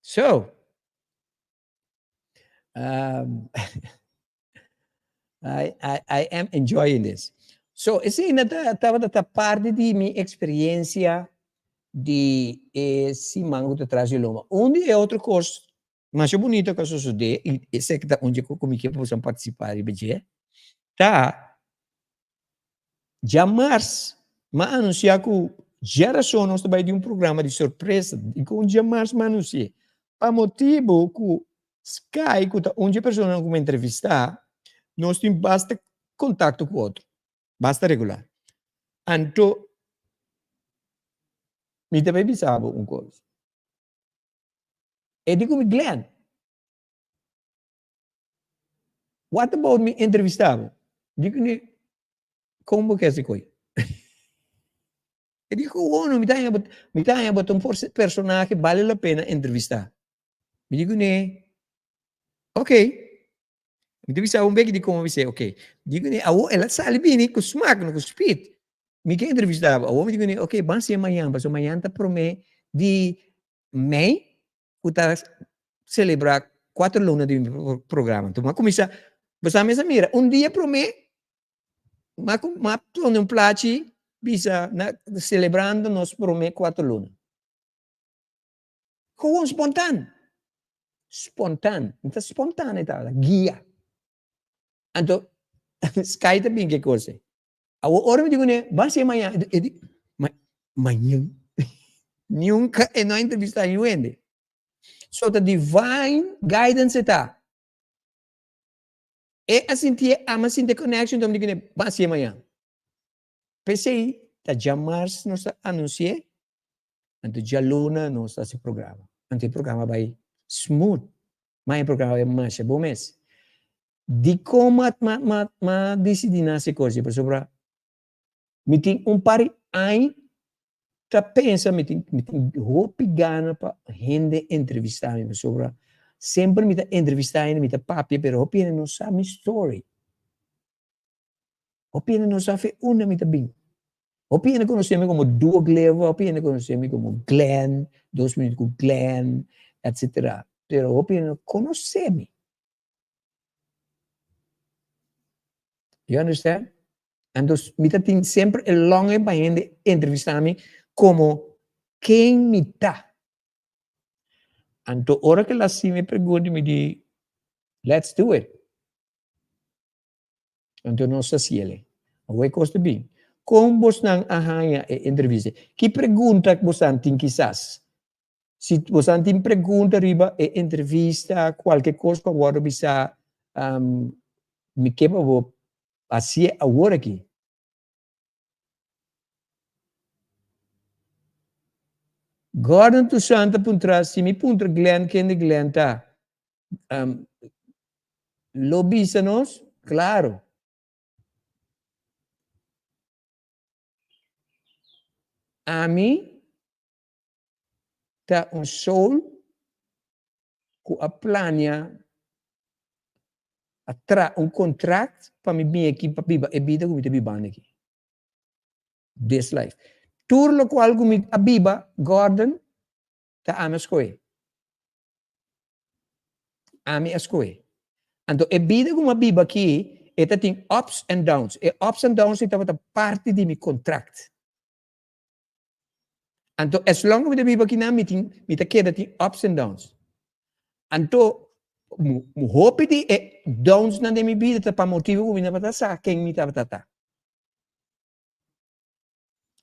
So, um, I, I, I am enjoying this. So, esei na ta, tabata ta parte di mi experiencia di e siman ku ta tras di loma. Un di e otro kos Masha bunito ku a sosodé i esei ta un dje ku mi ke pa boso partisipá riba dje, ta djamars m'a anunsiá ku djarason nos ta bai di un programa di sorpresa. Dikon djamars m'a anunsi'é? Pa motibu ku Sky, ku ta un dje personanan ku mi a entrevistá, nos tin basta kontakto ku otro, basta regular. Anto mi ta bai bisa bo un kos. E di ku mi, Glenn, what about mi entrevista bo? Di ku mi, Kon bo ke hasi koi? E di gewoon, mi ta haña bo, mi ta haña bo ta un personahe bale la pena entrevistá. Mi di kuné, ok. Mi ta bisa un beki di kon mi bis'é, ok. Mi di kuné, awor el a sali bini ku smak, no ku speed. Mi ke entrevistá bo. Awor mi di kuné, ok, ban hasié mañan, pasobra mañan ta promé di mei ku ta selebrá kuater luna di mi programa. Anto mi a kuminsá, bo sa mester mira, un dia promé Ma ku ma pone un plachi bisa na selebrando nos prome kuater luna. Gewoon spontan. Spontan. No ta spontan e tabata, guia. Anto Sky ta bin ke kos ei. Awor ora mi di kuné, ban hasié mañan. E di, ma mañan? Nunka e no a entrevistá niun hende. So ta divine guidance e ta. E a sinti e ama sinti e connection ta mi di kune ban hacié mañan. P'esei ta djamars nos ta anuncié, anto djaluna nos ta haci programa. Anto e programa bai smooth, ma e programa bai masha bon mes. Dikon m'a m'a m'a m'a dicidi na haci cos? Pasobra Mi tin un par di aña ta pensa mi tin mi tin hopi gana pa hende entrevista mi pasobra semper mi ta entrevista hende mi ta papia pero hopi hende no sa mi story. Hopi hende no sa fe unda mi ta bin. Hopi hende konosé mi komo Duo Gleva, hopi hende konosé mi komo Glenn, Dos Minuut ku Glenn, etcetera. Pero hopi hende no konosé mi. You understand? Anto mi ta tin semper e longing pa hende entrevista mi como ken mi ta. Anto ora ke el hasi mi pregunta mi di let's do it. Anto nos ta hasiel. Awor e kos ta bin. Kon bosnan a haña e entrevista? Ki pregunta bosnan tin kisas? Si bosan tin pregunta riba e entrevista, kualke kos ku a wòrdu bisá, mi ke pa bo hasié awor aki. Gordon Toussaint ta puntra, si mi puntra Glenn kende Glenn ta, lo bisa nos? Klaro. Ami ta un soul ku a plania a traha un kontrakt pa mi bin aki pa biba e bida ku mi ta bibando aki. This life. Tur lokual ku mi a biba, Gordon, ta ami a skohe. Ami a skohe. Anto e bida ku mi a biba aki, e ta tin ups and downs. E ups and downs ei tabata parti di mi kontrakt. Anto as long ku mi ta biba akinan mi tin mi ta keda tin ups and downs. Anto hopi di e downs nan den mi bida ta pa motibu ku mi tabata sa ken mi tabata ta.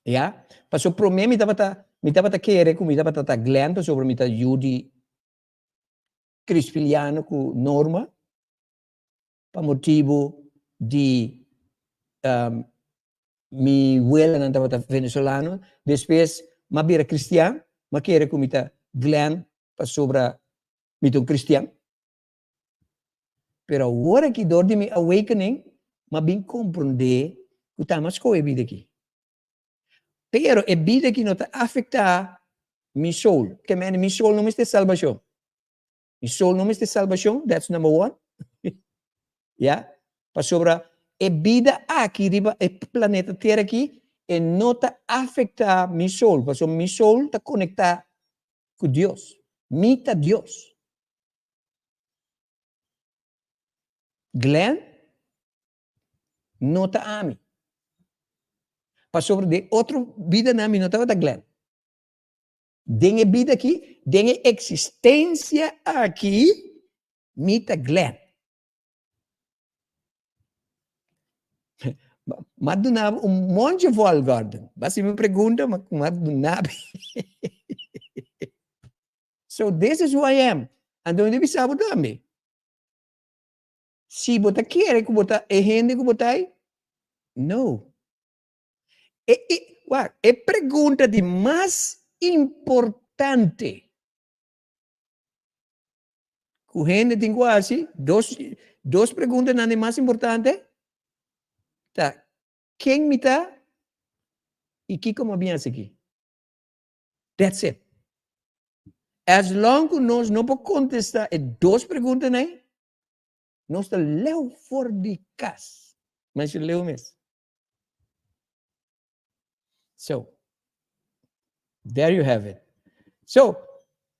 Ya, pasobra promé mi tabata mi tabata kere ku mi tabata ta Glenn pasobra mi ta yu di Crispiliano ku Norma pa motibu di Mi welanan tabata venezolano, despues m'a bira cristian, m'a kere ku mi ta Glenn pasobra mi ta un cristian. Pero awor aki dor di mi awakening m'a bin komprondé ku ta m'a skohe e bida aki. Pero e bida aki no ta afektá mi soul, ke mende mi soul no mester salbashon. Mi soul no mester salbashon, that's number one. Ya, pasobra e bida aki riba e planeta Tera aki, e no ta afektá mi soul, pasobra mi soul ta konektá ku Dios. Mi ta Dios. Glenn no ta ami. Pasobra den otro bidanan mi no tabata Glenn. Den e bida aki, den e eksistensia aki, mi ta Glenn. M'a duna bo un monchi vol, Gordon. Bo a hasi mi pregunta, m'a duna bo. So this is who I am. Anto mi ta bisa bo tambe, si bo ta kere ku bo ta e hende ku bo ta ei, no. E, e, wak, e pregunta di mas importante ku hende tin ku hasi, dos, dos preguntanan di mas importante, ta. Ken mi ta i kiko mi a bin hasi aki? That's it. As long ku nos no por kontestá e dos preguntanan ei, nos ta leu for di kas. Masha leu mes. So, there you have it. So,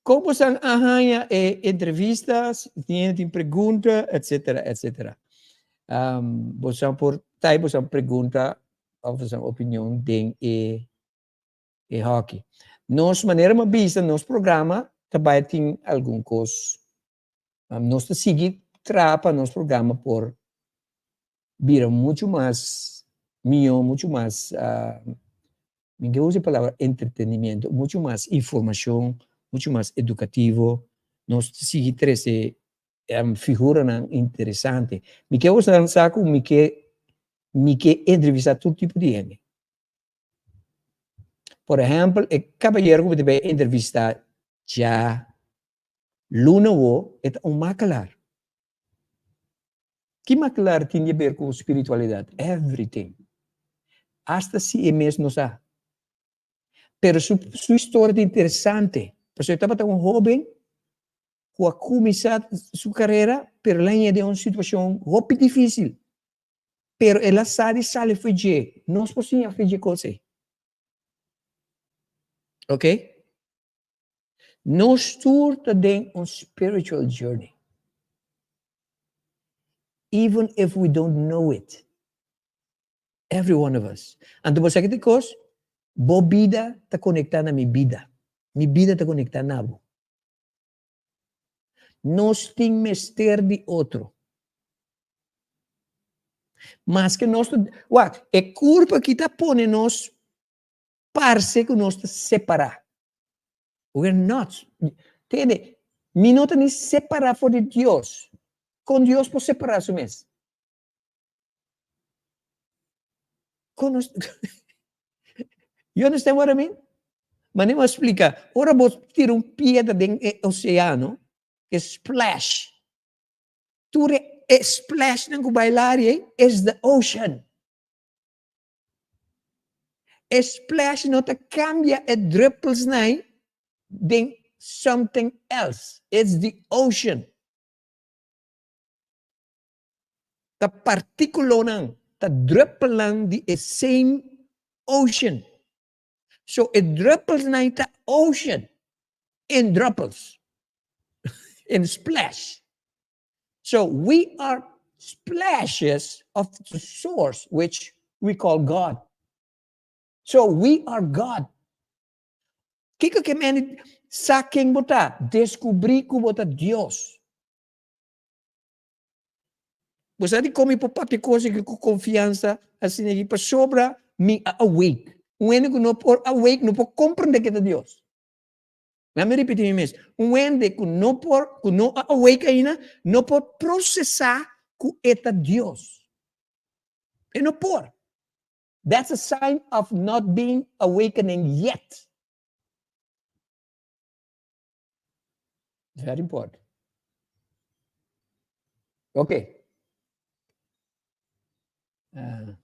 kon bosan a haña e entrevista, si tin tin pregunta, etcetera, etcetera. Um, bosan por type bosan pregunta of bosan opinion den e e hockey. Nos manera mi a bisa, nos programa ta bai tin algun kos. Nos ta sigui traha pa nos programa por bira muchu mas mihó, muchu mas, mi ke usa e palabra entretenimiento, muchu mas informashon, muchu mas edukativo. Nos ta sigui trese figuranan interesante. Mi ke usa sa ku mi ke mi ke entrevistá tur tipo di hende. Por ehèmpel, e kabayero ku bo ta bai entrevistá dja luna awo, e ta un makelar. Ki makelar tin di aber ku spiritualidat? Everything. Asta si e mes no sa. Pero su su historia ta interesante, pasobra e tabata un hóben ku a kuminsá su karera, pero el a haña den un situashon hopi difísil. Pero el a sa di sali fo'i dje. Nos por siña fo'i dje kos ei. Ok? Nos tur ta den un spiritual journey. Even if we don't know it. Every one of us. Anto bo sa ki ta e kos? Bo bida ta konektá na mi bida. Mi bida ta konektá na bo. Nos tin mester di otro. Maske nos ta, wak, e kurpa aki ta pone nos parse ku nos ta separá. We're not. Tende, mi no ta ni separá for di Dios. Kon Dios por separá su mes? Kon nos You understand what I mean? Manera mi a splika, ora bo tira un piedra den e oseano, e splash. Tur e splashnan ku bai lari ei is the ocean. E splash no ta kambia e druppelsnan ei den something else. It's the ocean. Ta particulonan, ta druppelnan di e same ocean. So e druppelsnan ta ocean in druppels, in splash. So we are splashes of the source which we call God. So we are God. Kiko ke meni sa ken bo ta? Descubrí ku bo ta Dios. Bo sa dikon mi por papia kos aki ku konfiansa asina aki? Pasobra mi a awake. Un hende ku no por awake no por komprende ke ta Dios. Laat mi ripiti mi mes. Un hende ku no por, ku no a awake ainda, no por prosesá ku e ta Dios. E no por. That's a sign of not being awakening yet. Very important. Ok. Uh.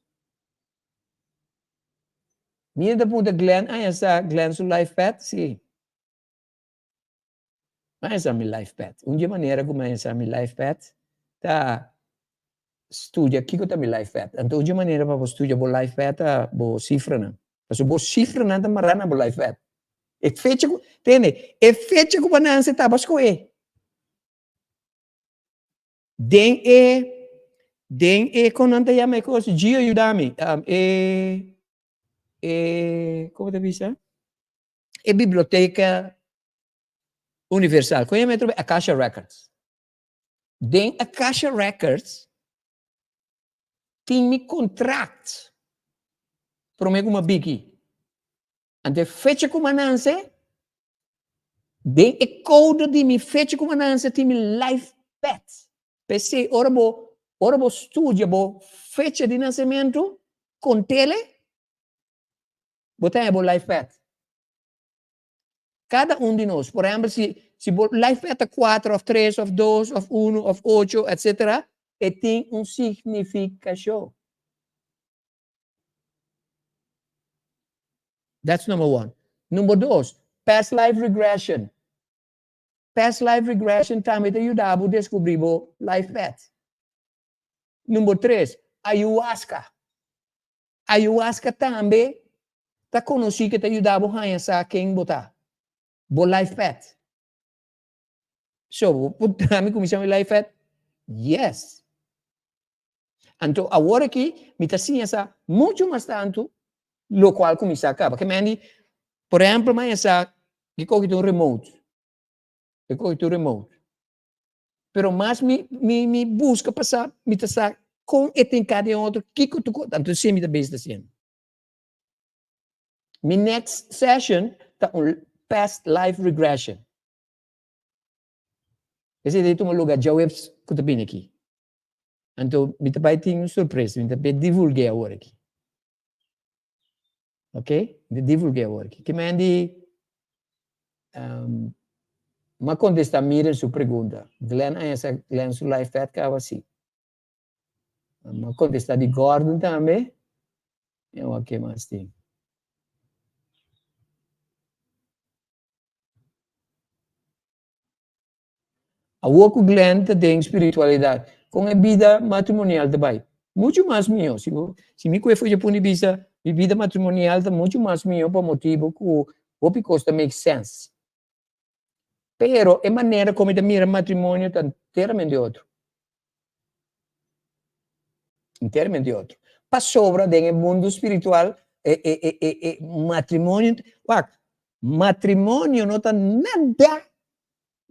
Mira ta punta Glenn, ah, sa Glenn su life path? Sí. Ah, sa mi life path. Un di manera ku mi sa mi life path ta studia kiko ta mi life path. Anto un di manera pa bo studia bo life path ta bo sifranan. Pasobra bo sifranan ta mará na bo life path. E fecha ku, tende, e fecha ku bo nanse taba skohé. Den e, den e, kon nan ta yama e kos? Gio yuda mi. Um, e, e, kon bo ta bisa? E biblioteka universal. Kon yama e trobe? Akasha Records. Den Akasha Records tin mi kontrakt promé ku mi a biki. Anto e fecha ku mi a nanse, den e koudo di mi fecha ku mi a nanse tin mi life path. P'esei ora bo ora bo studia bo fecha di nasementu, kont'el, bo ta haña bo life path. Kada un di nos, por ehèmpel si si bo life path ta kuater òf tres òf dos òf unu òf ocho etsetera, e tin un signifikashon. That's number one. Number dos, past life regression. Past life regression tambe ta yuda bo deskubrí bo life path. Number tres, ayahuasca. Ayahuasca tambe ta konosí ke ta yuda bo haña sa ken bo ta, bo life path. So, bo por puntra mi ku mi sa mi life path? Yes. Anto awor aki mi ta siña sa muchu mas tantu lokual ku mi sa kaba. Ke men di, por ehempel, mi a sa kiko ki ta un remote. Kiko ki ta un remote. Pero mas mi mi mi buska pa sa, mi ta sa kon e tin kada den otro, kiko tur kos. Anto esei mi ta bezig ta hasiendo. Mi next session ta un past life regression. Esei ta tuma luga djaweps ku ta bini aki. Anto mi ta bai tin un sorpresa, mi ta bai divulg'é awor aki. Ok? Mi ta divulg'é awor aki. Ki men di um, m'a kontestá Miren su pregunta. Glenn a hesa Glenn su life path kaba? Sí. M'a kontestá di Gordon tambe. I wak ke mas tin. Awor ku Glenn ta den spiritualidat, kon e bida matrimonial ta bai? Muchu mas mihó. Si bo, si mi ku e fo'i puni bisa, mi bida matrimonial ta muchu mas mihó pa motibu ku hopi kos ta make sense. Pero e manera kon mi ta mira matrimonio ta enteramente otro. Enteramente otro. Pasobra den e mundu spiritual e e e e e matrimonio, wak, matrimonio no ta nada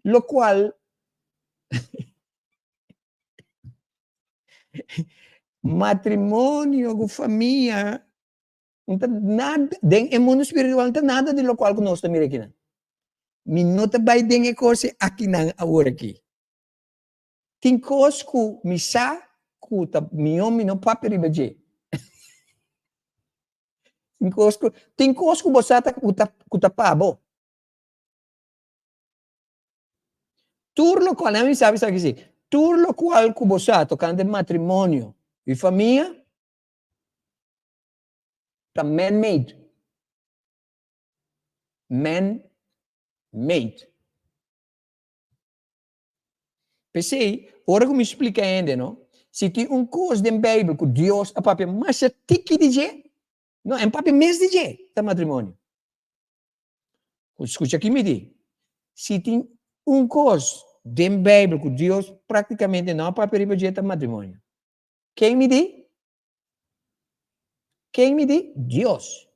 lokual matrimonio ku famia no ta nada den e mundu spiritual no ta nada di lokual ku nos ta mira akinan. Mi no ta bai den e kos akinan awor aki. Tin kos ku mi sa ku ta mihó mi no papia riba dje. Tin kos ku tin kos ku bo sa ta ku ta ku ta pa bo. Tur lokual, nan mi sabi sa ki si, tur lokual ku bo sa tokante matrimonio i famia ta man made. Man made. P'esei, ora ku mi splika hende, no, si tin un kos den Beibel ku Dios a papia masha tiki di dje, no, e papia mes di dje, ta matrimonio. Skucha ki mi di, si tin un kos den Beibel ku Dios praktikamente no a papia riba dje, ta matrimonio. Ken mi di? Ken mi di? Dios.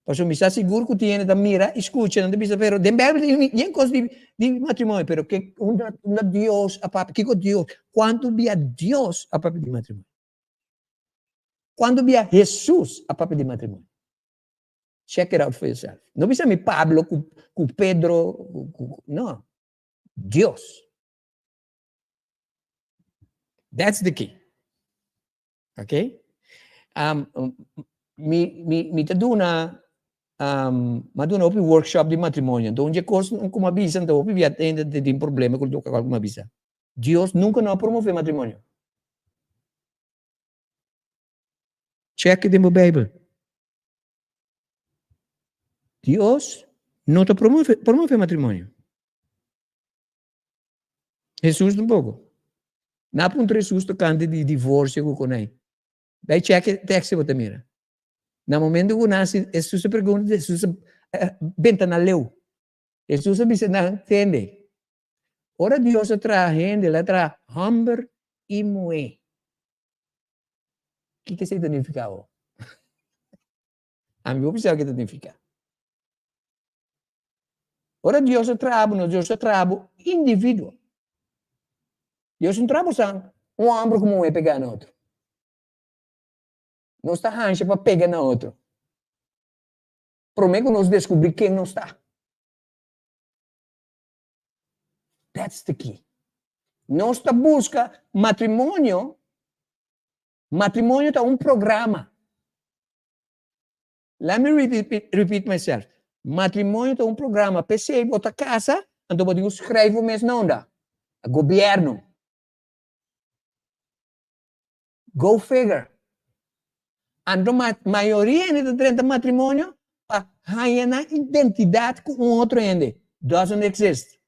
Pasobra mi sa sigur ku tin hende ta mira i skucha, nan ta bisa, pero den Beibel tin yen kos di di matrimonio, pero ke unda unda Dios a papia? Kiko Dios? Kuantu bia Dios a papia di matrimonio? Kuantu bia Hesus a papia di matrimonio? Check it out for yourself. No bisa mi Pablo ku ku Pedro, ku no. Dios. That's the key. Ok? Um, mi, mi, mi ta duna, um, ma duna hopi workshop di matrimonio. Anto un dje kos ku mi a bisa, anto hopi bia hende ta tin problema ku loke ku mi a bisa. Dios nunka no a promove matrimonio. Check den bo Bijbel. Dios no ta promove, promove matrimonio. Hesus tampoko. Na puntra Hesus tokante di divorsio ku konai. Bai check e tekst bo ta mira. Na momento ku nan hasi Hesus a pregunta, Hesus a benta nan leu. Hesus a bisa nan, Tende, ora Dios a traha hende, el a traha hòmber i muhé. Kiko esei ta nifiká awor? Ami bo bisa ke ta nifiká. Ora Dios a traha bo, no Dios a traha bo individuo. Dios no traha bo san un hòmber ku muhé pegá na otro. Nos ta hansha pa pega na otro. Promé ku nos deskubrí ken nos ta. That's the key. Nos ta buska matrimonio, matrimonio ta un programa. Let me repeat, repeat myself. Matrimonio ta un programa. P'esei bo ta casa, anto bo tin ku schrijf bo mes na unda? Gobierno. Go figure. Anto ma mayoria hende ta drenta matrimonio. pa haña nan identidat ku un otro hende. Doesn't exist.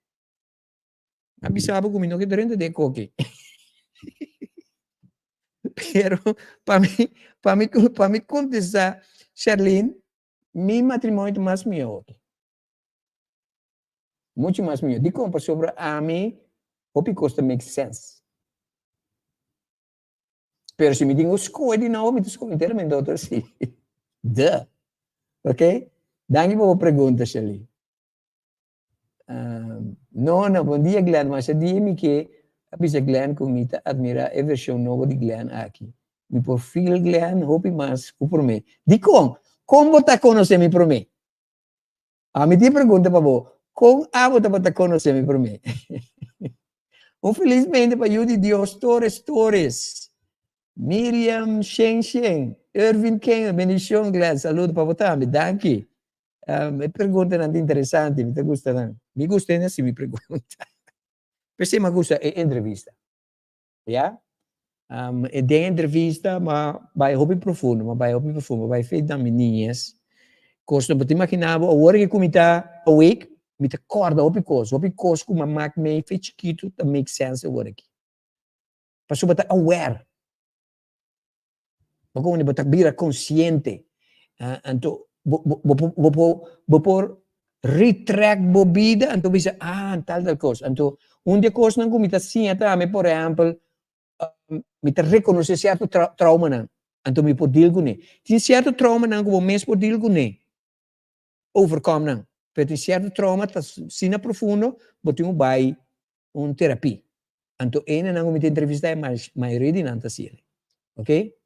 A bisa bo ku mi no ke drenta den koki. Pero pa mi, pa mi, pa mi kontestá Sherlyn, mi matrimonio ta mas mihó aki. Muchu mas mihó. Dikon? Pasobra ami hopi kos ta make sense. Pero si mi tin ku skohe di nobo, mi ta skohe enteramente otro si. Duh. Ok? Danki pa bo pregunta, Sherlyn. Um, Nona, bon dia Glenn. Masha dia mi ke a bisa Glenn ku mi ta admira e vershon nobo di Glenn aki. Mi por feel Glenn hopi mas ku promé. Dikon? Kon bo ta konosé mi promé? A mi tin pregunta pa bo. Kon abo tabata konosé mi promé? Un felismente pa yu di Dios Torres Torres. Miriam Shen Shen. Irvin Ken, bendishon Glenn. Saludo pa bo tambe. Danki. Um, e preguntanan ta interesante, mi ta gusta nan. Mi gusta hende hasi mi pregunta. P'esei mi a gusta e entrevista. Ya? Um, e den entrevista m'a bai hopi profundo, m'a bai hopi profundo, m'a bai fe na mi niñez. Kos no bo ta imaginá bo, awor ku mi ta awake, mi ta kòrda hopi kos, hopi kos ku m'a mak mei fe chikitu ta make sense awor aki. Pasobra bo ta aware. Bo komo bo ta bira konsiente. Anto bo bo bo bo bo por retrack bo bida anto bisa ah tal tal kos. Anto un di e kosnan ku mi ta siña tambe por ehèmpel mi ta rekonosé sierto traumanan anto mi por deal kuné. Tin sierto traumanan ku bo mes por deal kuné, overcome nan, pero tin sierto trauma ta asina profundo bo tin ku bai un terapia. Anto enenan ku mi ta entrevistá e mayoria di nan ta hasiel. Ok?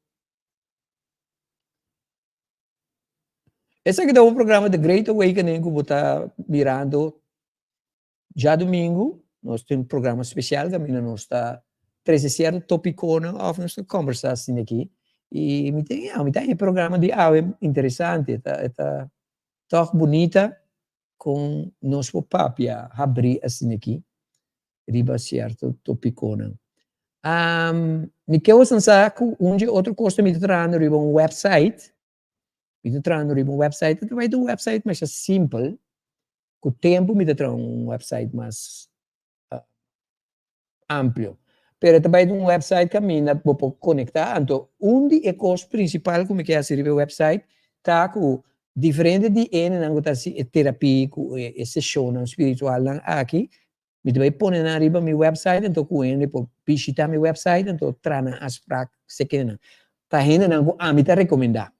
Esaki ta un programa The Great Awakening ku bo ta mirando djadumingu. Nos tin un programa spesial kaminda nos ta trese sierto topikonan òf nos ta kòmbersá asina aki. I mi tin, ya, mi ta haña e programa di awe interesante. E ta, e ta tòg bunita. Kon nos por papia habrí asin'aki riba sierto topikonan? Mi ke boso sa ku un dje otro kos ta mi ta trahando riba un website, mi ta trahando riba un website, ta bai ta un website masha simpel, ku tempu mi ta traha un website mas amplio. Pero e ta bai un website kaminda bo por konektá. Anto un di e kos prinsipal ku mi ke hasi riba e website ta ku diferente di hendenan ku ta hasi e terapia ku e seshonnan spiritualnan aki, mi ta bai pone nan riba mi website anto ku hende por bishita mi website anto traha nan afsprak sekenan. Ta hendenan ku ami ta rekomendá.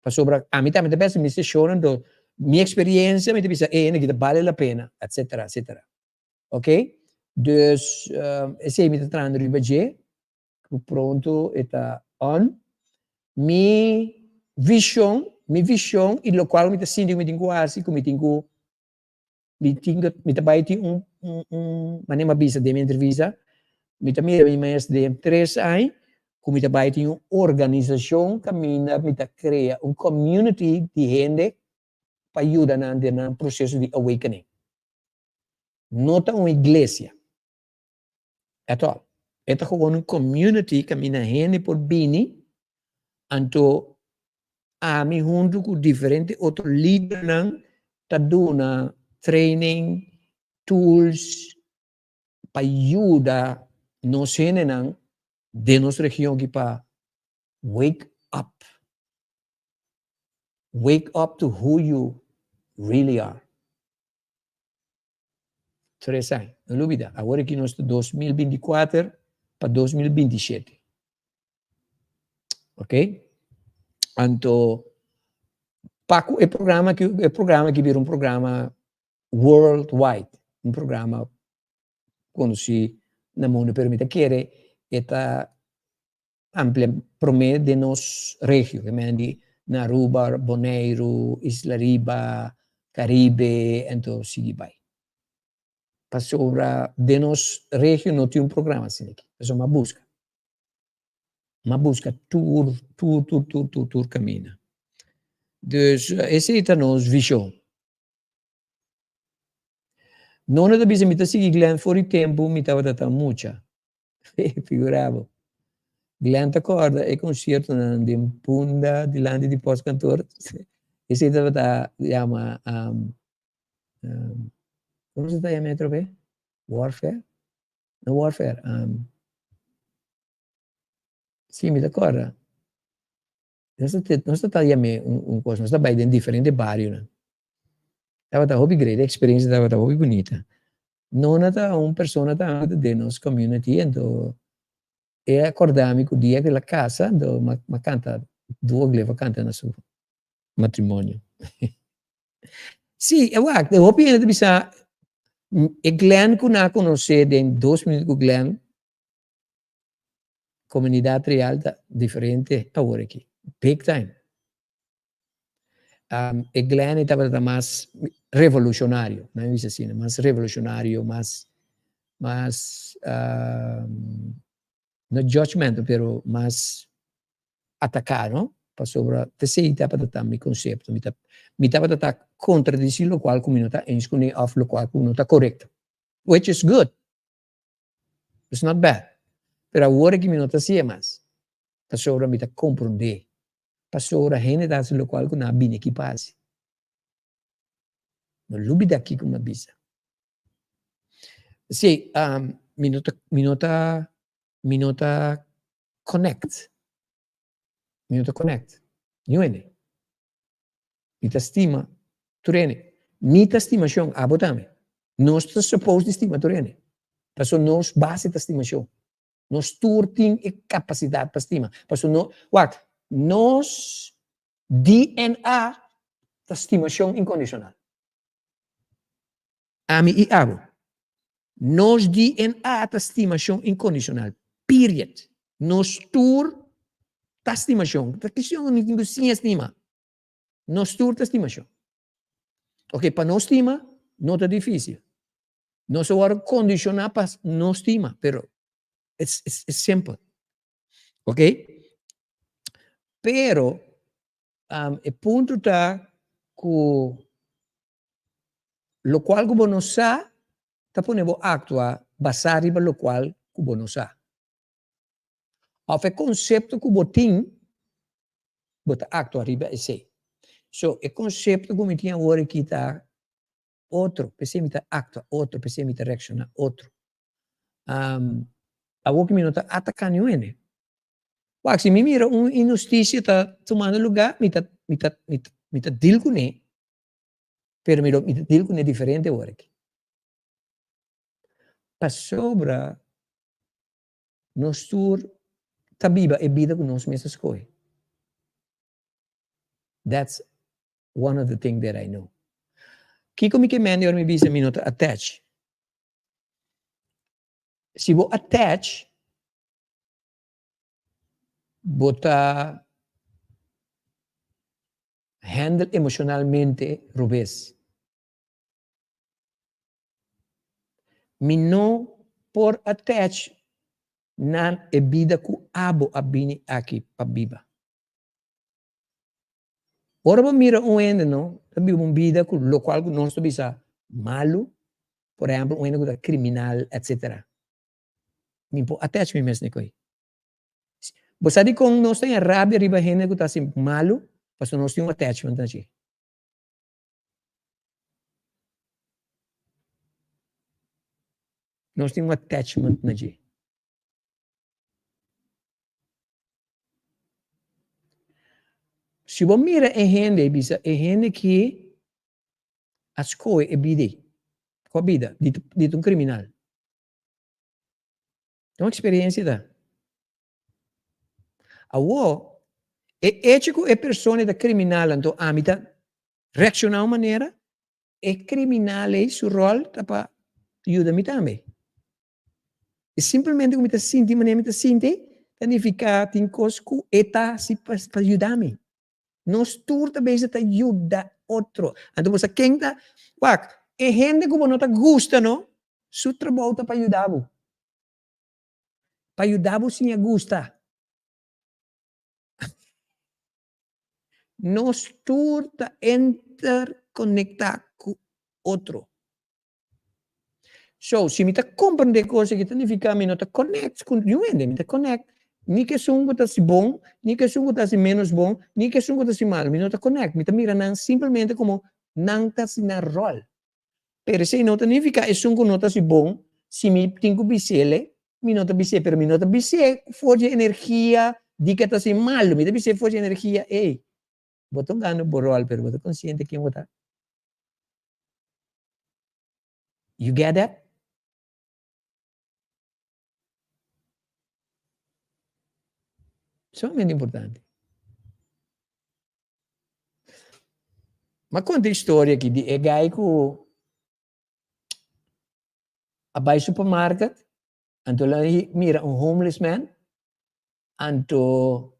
Pasobra ami tambe ta pensa mi seshonnan anto mi eksperensia mi ta bisa e hende aki ta bale la pena etsetera etsetera. Ok, dus esei mi ta trahando riba dje, ku pronto e ta on. Mi vishon, mi vishon i lokual mi ta sinti ku mi tin ku hasi, ku mi tin ku, mi tin ku, mi ta bai tin un, un, un, manera mi a bisa den mi entrevista, mi ta mira mi mes den tres aña ku mi ta bai tin un organisashon kaminda mi ta krea un community di hende pa yuda nan den nan proseso di awakening. No ta un iglesia at all. E ta gewoon un community kaminda hende por bini, anto ami huntu ku diferente otro lidernan ta duna training, tools pa yuda nos hendenan den nos region aki pa wake up. Wake up to who you really are. Tres aña. No lubida, awor aki nos ta 2024 pa 2027. Ok? Anto, pa ku e programa aki, e programa aki bira un programa worldwide, un programa konosí na mundu, pero mi ta kere e ta amplia promé den nos regio, ke men di na Aruba, Boneiru, Isla Riba, Karibe, anto sigui bai. Pasobra den nos regio no tin un programa asina aki, pasobra m'a buska. M'a buska tur, tur, tur, tur, tur, tur kaminda. Dus esei ta nos vishon. Nona ta bisa mi ta sigui Glenn for di tempu mi tabata ta mucha. Figura bo. Glenn ta corda e conciertonan den Punda dilanti di postkantoor. Esei tabata yama, komo se ta yama atrobe? Warfare? No warfare, si mi ta kòrda. Nos ta nos ta yam'é un kos, nos ta bai den diferente barionan. Tabata hopi great, e eksperensia tabata hopi bunita. Nona ta un persona tambe den nos community, anto e a kòrda mi ku dia ku el a kasa, anto m'a kanta duo glef a kanta na su matrimonio. Sí, e wak, hopi hende ta bisa e Glenn ku nan a konosé den Dos Minüt ku Glenn, Comunidad Real ta diferente awor aki, big time. E Glenn e tabata mas revolucionario, nan a bisa asina, mas revolucionario, mas, mas no judgmental, pero mas ataca, no? Pasobra t'esey tabata ta mi concepto, mi ta, mi tabata ta contradeci locual cu mi no ta eens cune of locual cu no ta corecto, which is good. It's not bad. Pero awor aki mi no ta hacié mas. Pasobra mi ta comprendé. Pasobra hende ta haci locual cu nan a bini aki pa haci. No lubida kico mi a bisa. Si, mi no ta, mi no ta, mi no ta connect. Mi no ta connect. Niun hende. Mi ta stima tur hende. Mi ta stimacion, abo tambe. Nos ta suppose di stima tur hende. Pasobra nos base ta stimacion. Nos tur tin e capacidad pa stima. Pasobra no, wak, nos DNA ta stimacion incondicional. Ami i abo. Nos DNA ta stimacion incondicional. Period. Nos tur ta stimacion. Ta cuestion cu tin cu siña stima. Nos tur ta stimacion. Ok, pa nos stima no ta dificil. Nos a worde condiciona pa no stima, pero it's, it's, it's simple. Ok? Pero, e punto ta cu Lokual ku bo no sa ta pone bo aktua basá riba lokual ku bo no sa. Òf e konsepto ku bo tin, bo ta aktua riba esei. So, e konsepto ku mi tin awor aki ta otro, p'esei mi ta aktua otro, p'esei mi ta reakshoná otro. Awor ku mi no ta ataká niun hende. Wak, si mi mira un inhustisia ta tumando lugá, mi ta, mi ta, mi ta, mi ta deal kuné. Pero mi lo mi ta deal kuné diferente awor aki. Pasobra nos tur ta biba e bida ku nos mes a skohe. That's one of the thing that I know. Kiko mi ke mende ora mi bisa mi no ta attach? Si bo attach, bo ta Handle emocionalmente robes. Mi no por attach na e bida cu abo a bini aki pa biba. Ora bo mira un hende no ta biba un bida cu locual cu nos ta bisa malu, por ehempel un hende cu ta criminal etc. Mi por attach mi mes na e. Bo sa dikon nos ta rabia riba hende ku ta hasi malu? Pasobra nos tin un attachment na dje. Nos tin un attachment na dje. Si bo mira e hende i bisa e hende ki a skohe e bida ei, kua bida? Di ta un kriminal. Ta un experiencia ta. Awor, e hecho cu e persona ta criminal anto ami ta reacciona un manera, e criminal ey su rol ta pa yuda mi tambe. E simplemente cu mi ta sinti manera mi ta sinti ta nifica tin cos cu e ta haci pa yuda mi. Nos tur ta bezig ta yuda otro. Anto bo sa ken ta, wak, e hende ku bo no ta gusta no, su trabou ta pa yuda bo. Pa yuda bo siña gusta. Nos tur ta interkonektá ku otro. So, si mi ta komprendé kos aki ta nifiká mi no ta konèkt ku niun hende, mi ta konèkt. Ni ku esun ku ta hasi bon, ni ku esun ku ta hasi ménos bon, ni ku esun ku ta hasi malu. Mi no ta connect. Mi ta mira nan simplemente komo nan ta hasi nan ròl. Pero esei no ta nifiká esun ku no ta hasi bon, si mi tin ku bis'é, mi no ta bis'é. Pero mi no ta bis'é for di e energia di ku e ta hasi malu. Mi ta bis'é for di e energia, ey, bo ta hungando bo ròl, pero bo ta konsiente ken bo ta? You get that? Sumamente importante. Ma konta e historia aki di e guy ku a bai supermarket, anto el a mira un homeless man, anto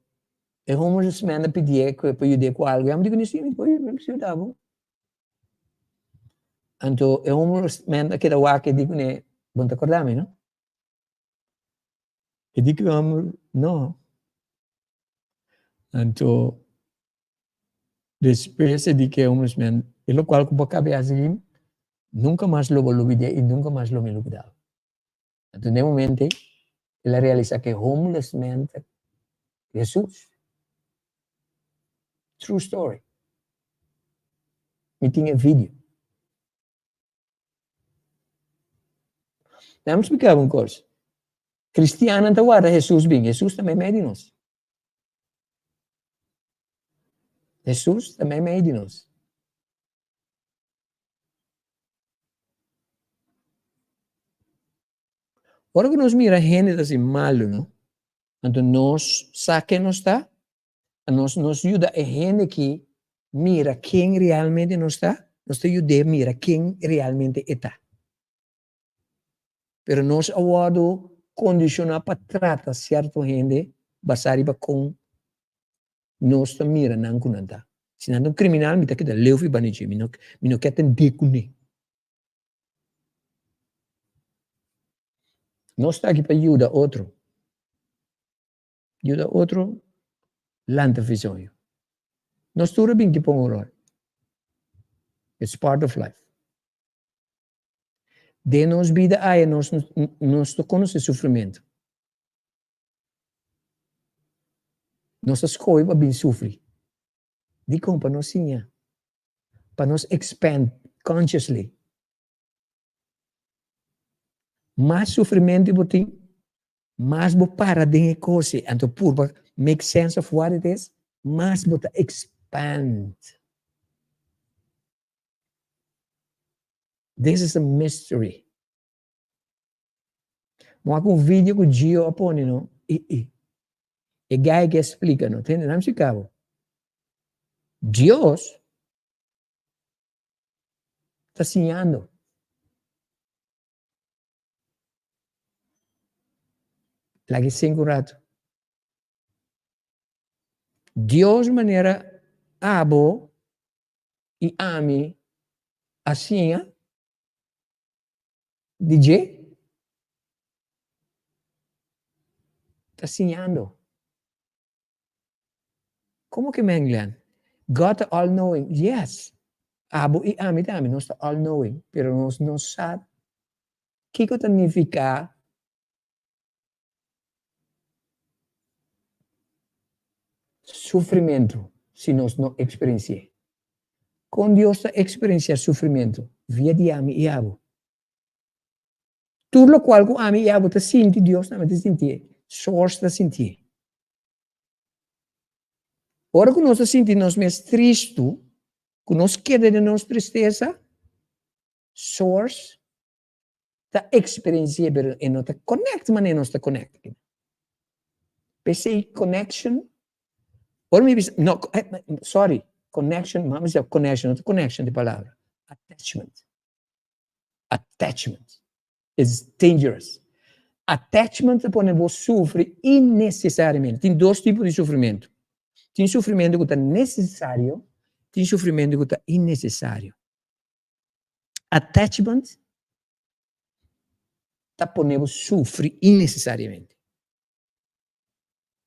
e homeless man a pidié ku e por yud'é ku algu, e homber di ku si, mi por yuda bo. Anto e homeless man a keda wak e di kuné, bo no ta korda mi no? E di ku e homber, no. Anto despues e di ku e homeless man, e lokual ku bo a kaba di hasi nunka mas lo bo lubid'é i nunka mas lo mi lubidá bo. Anto den e momento ei, el a realisá ku e homeless man ta Hesus. True story. Mi tin e video. Laat mi splika bo un kos. Kristiannan ta warda Hesus bin. Hesus ta meimei di nos. Hesus ta meimei di nos. Ora ku nos mira hende ta hasi malu, no, anto nos sa ken nos ta, nos nos yuda e hende ki mira ken realmente nos ta, nos ta yud'é mira ken realmente e ta. Pero nos a wòrdu kondishoná pa trata sierto hende basá riba kon nos ta mira nan ku nan ta. Si nan ta un kriminal mi ta keda leu fi banda dje, mi no mi no ke tendé kuné. Nos ta aki pa yuda otro. Yuda otro lanta fi soño. Nos tur a bin ki pon un ròl. It's part of life. Den nos bida aya nos nos ta konosé sufrimentu. Nos a skohe pa bin sufri. Dikon? Pa nos siña. Pa nos expand consciously. Mas sufrimentu bo tin, mas bo para den e kos ei, anto purba make sense of what it is, mas bo ta expand. This is a mystery. Bo wak un video ku Gio a pone no, i i. E guy ke splika no, tende, nam splika bo. Dios ta siñando. Lag'e sink un ratu. Dios manera abo i ami a siña di dje ta siñando. Como ke men Glenn? God ta all knowing. Yes! Abo i ami tambe nos ta all knowing, pero nos no sa kiko ta nifiká Sufrimentu si nos no eksperensi'é. Kon Dios ta eksperensiá sufrimentu? Via di ami i abo. Tur lokual ku ami i abo ta sinti, Dios tambe ta sintié. Source ta sintié. Ora ku nos ta sinti nos mes tristu, ku nos keda den nos tristesa, Source ta experienci'e pero e no ta connect manera nos ta connect aki. P'esei connection, ora mi bisa, no, sorry, connection, mami bisa connection, no ta connection di palabra, attachment, attachment is dangerous. Attachment ta pone bo sufri innecesariamente. Tin dos tipo di sufrimento. Tin sufrimento cu ta necesario, tin sufrimento cu ta innecesario. Attachment ta pone bo sufri innecesariamente.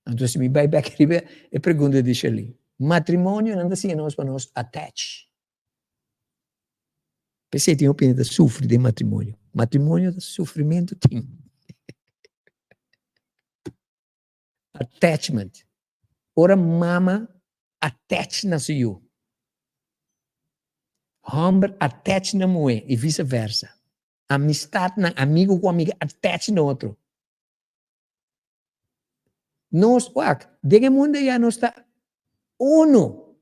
Anto si mi bai bek riba e pregunta di Sherlyn, matrimonio nan ta siña nos pa nos attach. P'esei tin hopi hende ta sufri den matrimonio. Matrimonio ta sufrimento tin. Attachment. Ora mama attach na su yu. Hòmber attach na muhé i vise versa. Amistatnan, amigu ku amiga attach na otro. Nos, wak, den e mundu ya nos ta unu.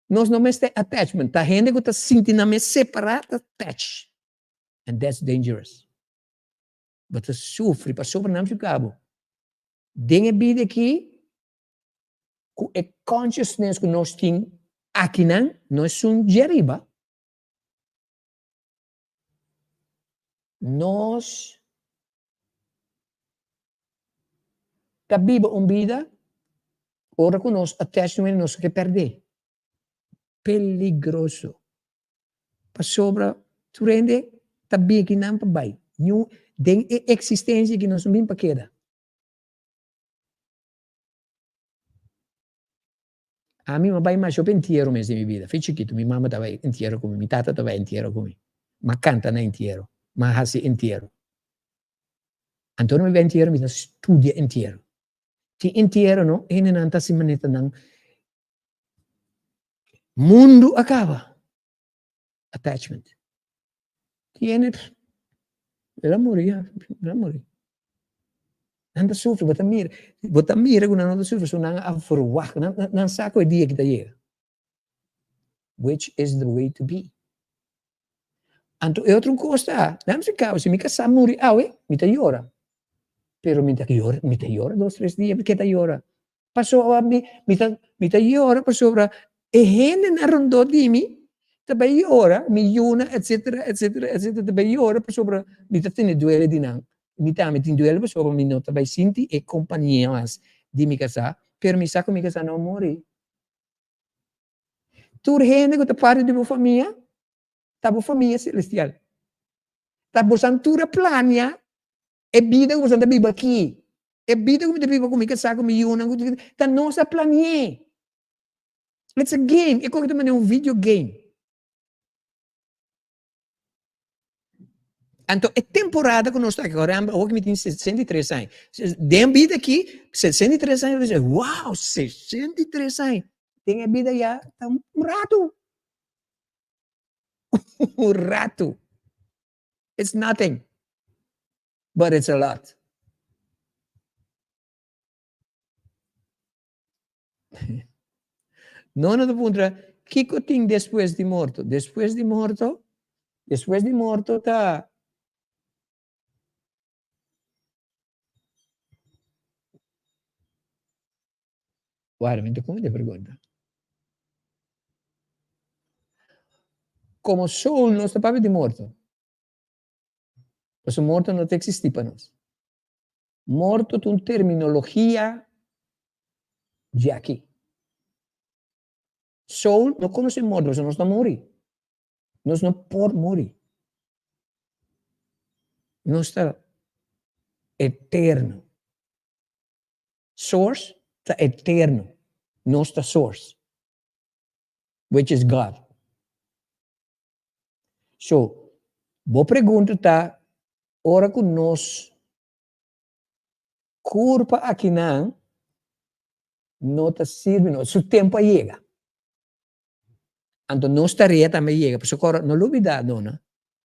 Nos no mester attachment. Ta hende ku ta sinti nan mes separá ta attach. And that's dangerous. Bo ta sufri pasobra nan fika bo. Den e bida aki, ku e consciousness ku nos tin akinan, no esun djeriba. Nos ta biba un bida ora ku nos attachment nos ke pèrdè. Peligroso. Pasobra tur hende ta bin akinan pa bai. Niun den e eksistensia aki nos no bin pa keda. Ami m'a bai masha hopi entiero mes den mi bida. Fe chikitu mi mama ta bai entiero ku mi, mi tata ta bai entiero ku mi. M'a kanta na entiero, m'a hasi entiero. Anto ora mi bai entiero mi ta studia entiero. Tin entiero no, hendenan ta hasi manera nan mundu a kaba. Attachment. Tin hende, el a muri ya, el a muri. Nan ta sufri, bo ta mira, bo ta mira ku nan no ta sufri, so nan a verwacht, nan, nan sa ku e dia ki ta yega. Which is the way to be. Anto e otro kos ta, nan si kaba, si mi kasá muri awe, mi ta yora. Pero mi ta yora, mi ta yora dos, tres dia, ke ta yora? Pasobra mi, mi ta, mi ta yora pasobra e hendenan rondó di mi ta bai yora, mi yunan, etcetera, etcetera, etcetera, ta bai yora pasobra mi ta tene duele di nan. Mi tambe tin duele pasobra mi no ta bai sinti e kompania mas di mi kasá, pero mi sa ku mi kasá no a muri. Tur hende ku ta parti di bo famia ta bo famia selestial. Ta bosan tur a plania E bida ku boso ta biba aki, e bida ku mi ta biba ku mi kasá, ku mi yunan, ku ta nos a plani'é. It's a game, e koke ta manera un video game. Anto e temporada ku nos ta aki, ora awor ku mi tin 63 aña, den bida aki, 63 aña, bo ta wow, 63 aña, den e bida ya ta un ratu, un ratu. It's nothing, but it's a lot. No no ta puntra, kiko tin despues di morto? Despues di morto, despues di morto ta Wara, mi ta come de pregunta. Como soul nos ta papia di morto. Pasobra morto no ta existi pa nos. Morto ta un terminologia di aki. Soul no conoce morto pasobra nos no muri. Nos no por muri. Nos ta eterno. Source ta eterno. Nos ta source, which is God. So, bo pregunta ta, ora ku nos kurpa akinan no ta sirbi nos, su tempu a yega. Anto nos tarea tambe a yega. Pasobra kòrda, no lubida, dona,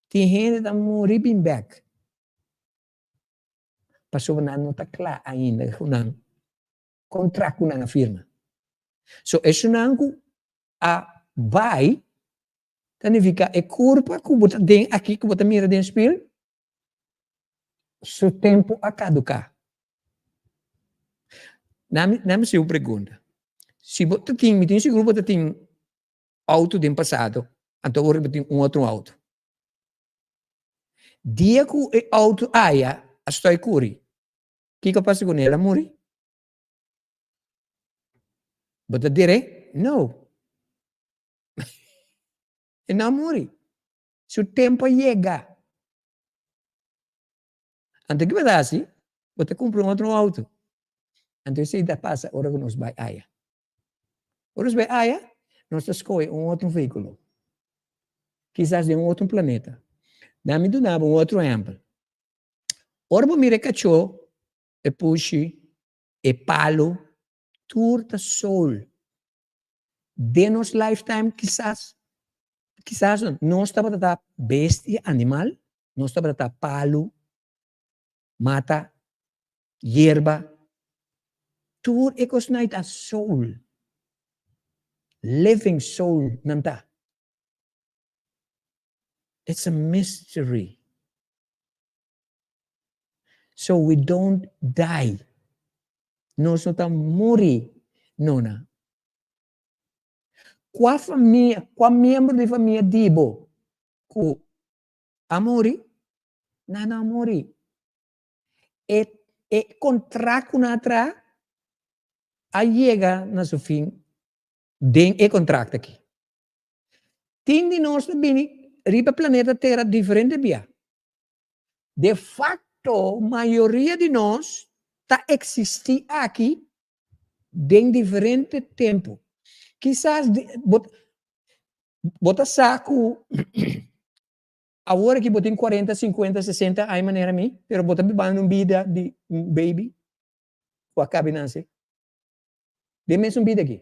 tin hende ta muri bin bèk. Pasobra nan no ta kla ainda ku nan kontrakt ku nan a firma. So esunnan ku a bai ta nifiká e kurpa ku bo ta den aki, ku bo ta mira den spil, su tempu a kaduká. Nan mi hasi un pregunta, si bo ta tin, mi tin sigur bo ta tin outo den pasado, anto awor bo tin un otro outo. Dia ku e outo aya a stoi kuri, kiko a pasa ku el? A muri. Bo ta dir'é? No. E no a muri. Su tempu a yega. Anto ki bo ta hasi? Bo ta kumpra un otro outo. Anto esei ta pasa ora ku nos bai aya. Ora nos bai aya, nos ta skohe un otro vehíkulo. Kisas den un otro planeta. Na mi duna bo un otro ehèmpel. Ora bo mira e kachó, e pushi. E palu, tur ta soul. Den nos lifetime kisas, kisas no, nos tabata ta bestia, animal, nos tabata ta palu, mata, yerba, tur e kosnan ei ta soul, living soul nan ta. It's a mystery. So we don't die. Nos no ta muri, nona. Kua famia, kua miembro di famia di bo ku a muri? Nan no a muri. E e kontrakt ku nan a traha a yega na su fin den e kontrakt aki. Tin di nos ta bini riba planeta Tera diferente bia. De facto, mayoria di nos ta existi aki den diferente tempo. Kisas bo bo ta sa cu awor aki bo tin cuarenta, cincuenta, sesenta aña manera mi, pero bo ta bibando un bida di un baby cu a cabi nace. Den mesun bida aki.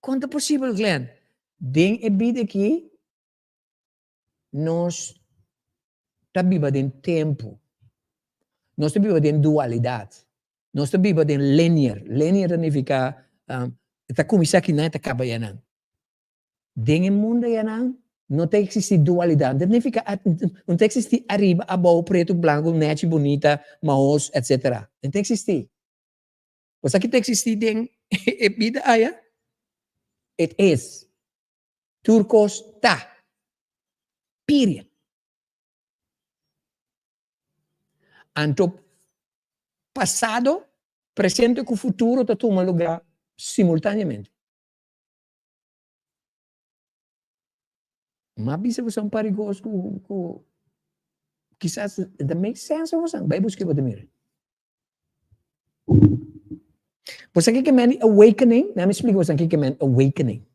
Kon ta posibel, Glenn? Den e bida aki nos ta biba den tempu. Nos ta biba den dualidat. Nos ta biba den linear. Linear ta nifiká e ta kuminsá akinan e ta kaba ayanan. Den e mundu ayanan no ta eksistí dualidat. No ta nifiká no ta eksistí ariba, abou, pretu, blanku, nèchi, bunita, mahos, etsetera. No ta eksistí. Bo sa ki ta eksistí den e bida aya? It is. Tur kos ta. Period. Anto pasado, presente ku futuro ta tuma lugá simultaneamente. M'a bisa boso un par di kos ku ku kisas e ta make sense pa boso. Bai buska bo ta mira. Bo sa kiko men di awakening? Nan mi splika boso kiko men awakening.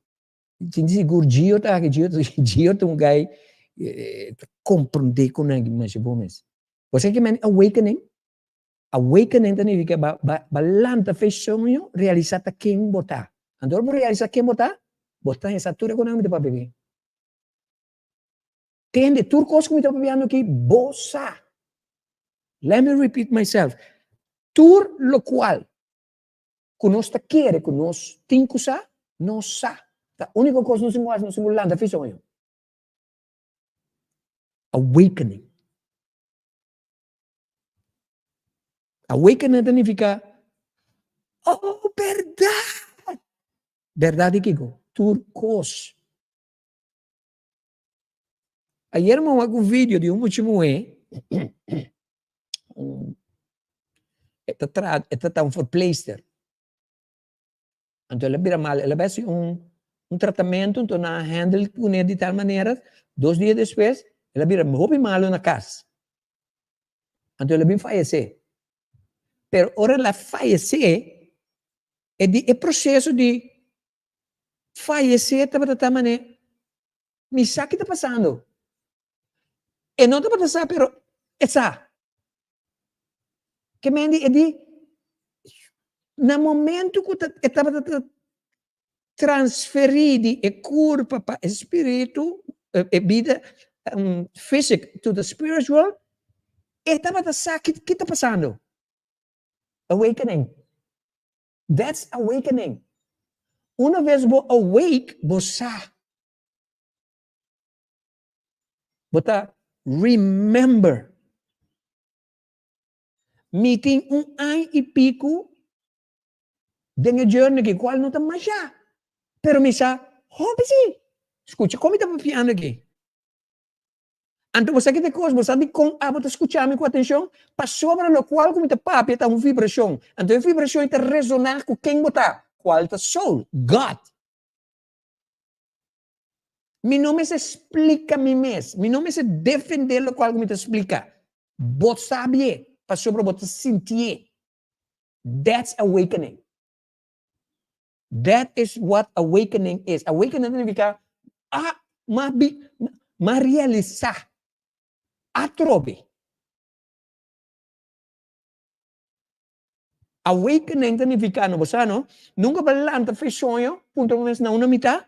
Sinti sigur Gio ta aki, Gio, Gio ta un guy ta komprondé ku nan masha bon mes. Bo sa kiko men awakening? Awakening ta nifiká ba ba ba lanta fe soño, realisá ta ken bo ta. Anto ora bo realisá ken bo ta, bo ta hesa tur e ku nan mi ta papia aki. Tende, tur kos ku mi ta papiando aki, bo sa. Let me repeat myself. Tur lokual ku nos ta kere ku nos tin ku sa, nos sa. Ta úniko kos nos tin ku hasi, nos tin ku lanta fi soño. Awakening. Awakening ta nifiká, Oh, bèrdat! Bèrdat di kiko? Tur kos. Ayer mi a wak un video di un mucha muhé, e ta traha, e ta ta un verpleegster. Anto el a bira mal, el a bai hasi un un tratamentu, anto nan a handle kuné di tal manera, dos dia despues el a bira hopi malu na kas. Anto el a bin fayesé. Pero ora el a fayesé, e di e proseso di fayesé tabata ta manera, mi sa ki ta pasando. E no tabata sa pero e sa. Ke men di e di na momento ku ta e tabata ta transferí di e kurpa pa e spiritu, e bida físiko to the spiritual, e tabata sa ki ki ta pasando. Awakening. That's awakening. Una ves bo awake, bo sa. Bo ta remember. Mi tin un aña i piku den e journey aki, kual no ta masha, pero mi sa hopi si. Skucha kon mi ta papiando aki. Anto bo sa ki ta e kos, bo sa dikon abo ta skucha mi ku atenshon? Pasobra lokual ku mi ta papia ta un vibrashon. Anto e vibrashon ei ta resoná ku ken bo ta, kual ta soul, God. Mi no mester splika mi mes, mi no mester defendé lokual ku mi ta splika. Bo sabié, pasobra bo ta sintié. That's awakening. That is what awakening is. Awakening ta nifiká, ah, m'a bi, m'a realisá atrobe. Awakening ta nifiká, no bo sa no, nunka bo a lanta for e soño, puntra bo mes, na unda mi ta?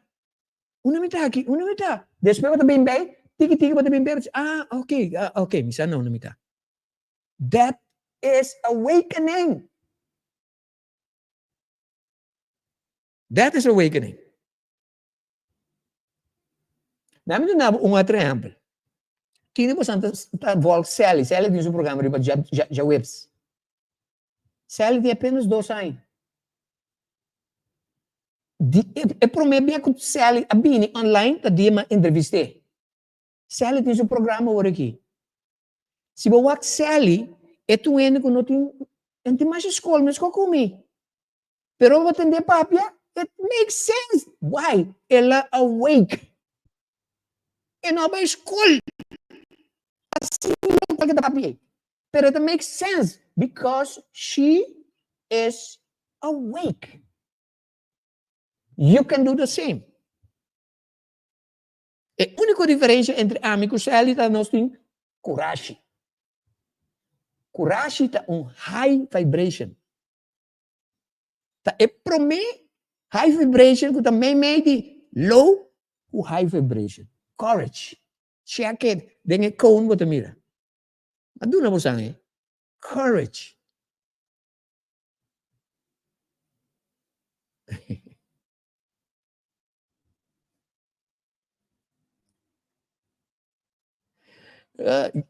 Unda mi ta aki? Unda mi ta? Despues bo ta bin bei, tiki tiki bo ta bin bei, bo ta bisa, ah, ok, ah, ok, mi sa na unda mi ta. That is awakening. That is awakening. Laat mi duna bo un otro ehempel. Tin di bosan ta ta volg Sally. Sally tin su programa riba djaweps. Sally tin apenas dos aña. Di e prome bia ku Sally a bini online ta dia mi a entrevist'é. Sally tin su programa awor aki. Si bo wak Sally, e ta un hende ku no tin, e no tin masha skol meskos ku mi. Pero bo tende papia, it makes sense. Why? El a awake. E no a bai skol. Asina lokual ke ta papia ei. Pero e ta make sense because she is awake. You can do the same. E úniko diferensia entre ami ku Sally ta nos tin kurashi. Kurashi ta un high vibration. Ta e promé high vibration ku ta meimei di low ku high vibration. Courage. Check it den e cone bo ta mira. A duna bo san e. Courage.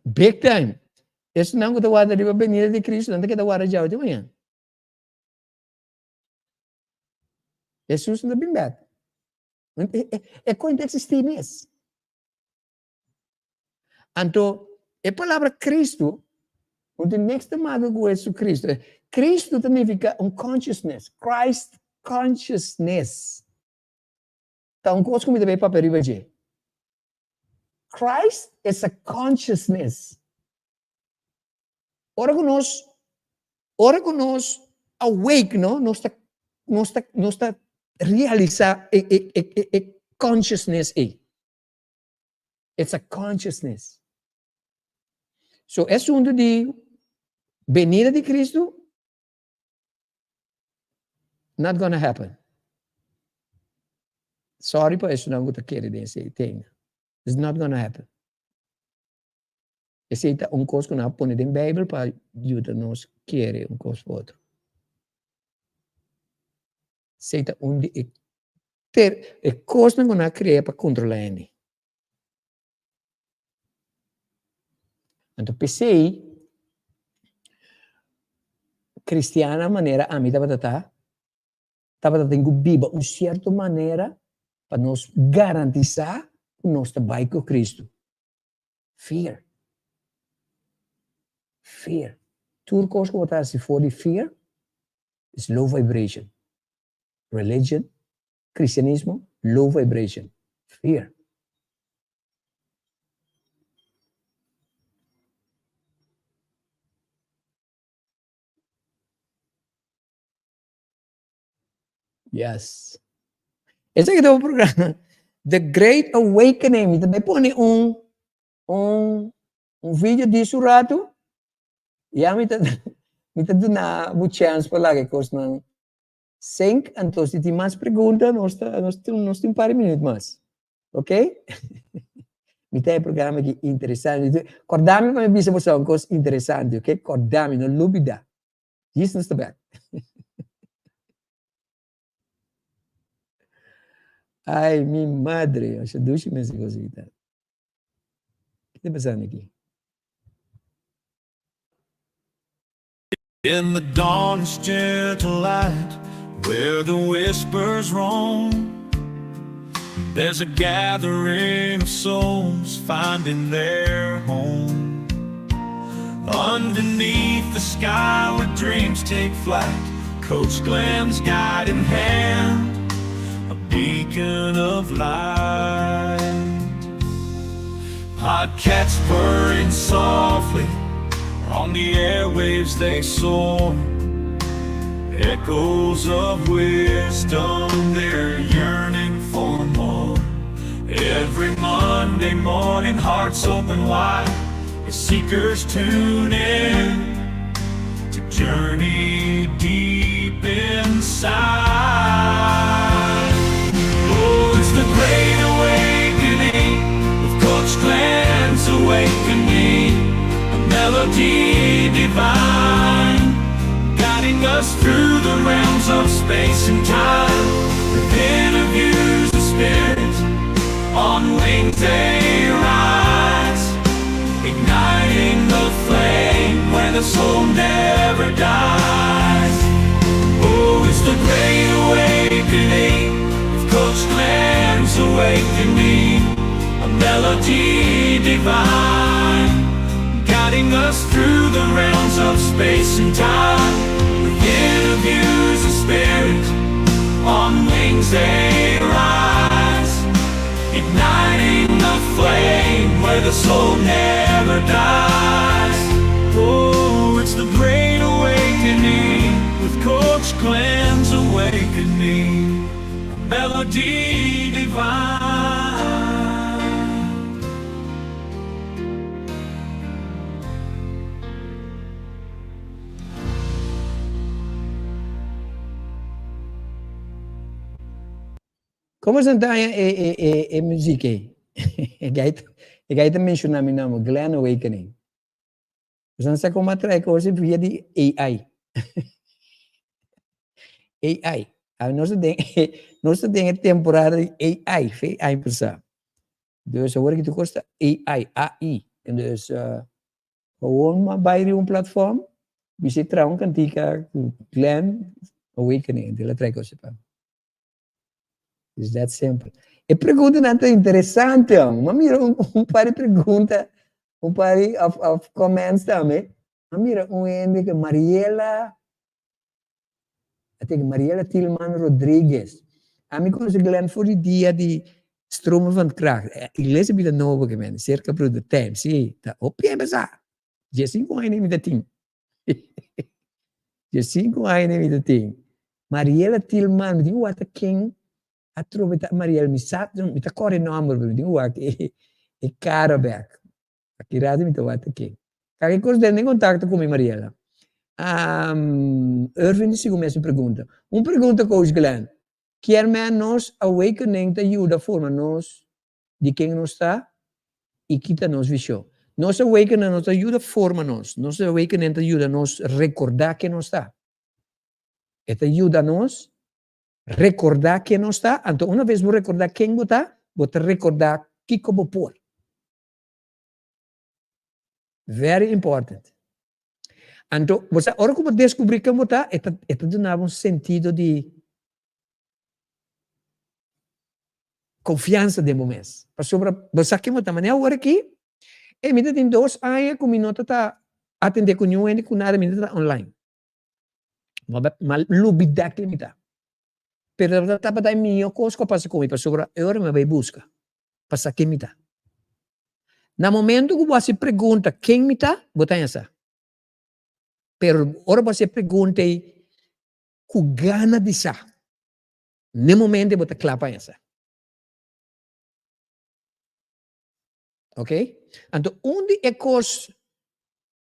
Big time. Esnan ku ta warda riba benida di Cristo, nan ta keda warda djawe te mañana. Jesus no ta bin bek. E kos no ta eksistí mes. Anto, e palabra Cristo no tin niks te make ku Jesucristo. Cristo ta nifiká un consciousness, Christ consciousness. Ta un kos ku mi ta bay papia riba dje. Christ is a consciousness. Ora ku nos, ora ku nos awake, no, nos ta, nos ta, nos ta realisa e, e, e, e, e consciousness ei. It's a consciousness. So e asunto di benida di Cristo not gonna happen. Sorry pa esunnan ku ta kere den esei thing. It's not gonna happen. Esei ta un kos ku nan a pone den Bijbel pa yuda nos kere un kos ku otro. Esei ta un di e ter e kosnan ku nan a krea pa kontrola hende. Anto p'esei kristiannan manera ami tabata ta, tabata tin ku biba un sierto manera pa nos garantisá ku nos ta bai ku Kristu. Fear. Fear. Tur kos ku bo ta hasi for di fear is low vibration. Religion, Cristianismo, low vibration. Fear. Yes. Esaki ta un programa The Great Awakening. Mi ta bai pone un un un video di su ratu. Ya mi ta mi ta duna bo chance pa laga e kosnan sink. Anto si tin mas pregunta nos ta nos tin nos tin un par di minuut mas. Ok? Mi ta e programa aki interesante. Kòrda mi pa mi bisa boso un kos interesante, ok? Kòrda mi, no lubida. Djis nos ta bek. Ai, mi madre, asha dushi mes e kos aki ta. Ki ta pasando aki? In the dawn's gentle light, where the whispers roam, there's a gathering of souls finding their home. Underneath the sky where dreams take flight, Coach Glenn's guiding hand, a beacon of light. Podcasts purring softly, on the airwaves they soar. Echoes of wisdom, they're yearning for more. Every Monday morning, hearts open wide, as seekers tune in to journey. deep inside. Oh, it's the great awakening with Coach Glenn's awakening, a melody divine, guiding us through the realms of space and time. With interviews of spirit, on wings they rise, igniting the flame where the soul never dies. Oh, it's the great awakening with Coach Glenn's awakening, a melody divine, guiding us through the realms of space and time. With interviews of spirit, on wings they rise, igniting the flame where the soul never dies. Oh, it's the great awakening with Coach Glenn's awakening, melody divine. Como Santana e, e, e, e muziek ei? E gai, e gai ta menciona mi nome, Glenn Awakening. Você não sabe como atrair coisa via de AI. AI. Ah, nos den, nos den e temporada di AI, fe AI pensá. Dus awor ki kosta AI, AI. Dus gewoon maar bij un platform, bisa traha un kantika ku Glenn Awakening, el a traha kos pa. It's that simple. E preguntanan ta interesante, hom. Ma mira un par di pregunta, un par di of comments tambe. Ma mira un hende ku Mariela, I think Mariela Tilman Rodriguez. Ami konoce Glenn for di dia di Stromen van Kracht. Iglesia Bida Nobo ke men, cerca Broeder Tijm. Si, ta hopi empezá. 15 aña mi ta tin. 15 aña mi ta tin. Mariela Tilman, mi tin wak ken atrobe ta Mariela, mi sa, mi ta kore nomber, pero mi tin wak e cara bek. Aki rato mi ta wak ken. Kake kos den contacto ku mi Mariela. Irvin di sigo mesmo pregunta. Un pregunta, Coach Glenn. Kier men nos awakening ta yuda forma nos di ken nos ta i kita nos vision. Nos awakening no ta yuda forma nos. Nos awakening ta yuda nos rekordá ken nos ta. E ta yuda nos rekordá ken nos ta. Anto una vez bo rekordá ken bo ta, bo ta rekordá kiko bo por. Very important. Anto, bo sa, ora ku bo deskubrí ken bo ta, e ta, e ta duna bo un sentido di konfiansa den bo mes. Pasobra bo sa ken bo ta. Manera awor aki, e mi ta tin 2 aña ku mi no ta ta atendé ku niun hende ku nada, mi ta ta online. Ma lubidá ken mi ta. Pero tabata e mihó kos ku a pasa ku mi, pasobra e ora mi a bai buska pa sa ken mi ta. Na momento ku bo hasi pregunta ken mi ta, bo ta haña sa. Pero ora bo hasi e pregunta ei ku gana di sa, n'e momento ei bo ta kla pa haña sa. Ok? Anto un di e kos,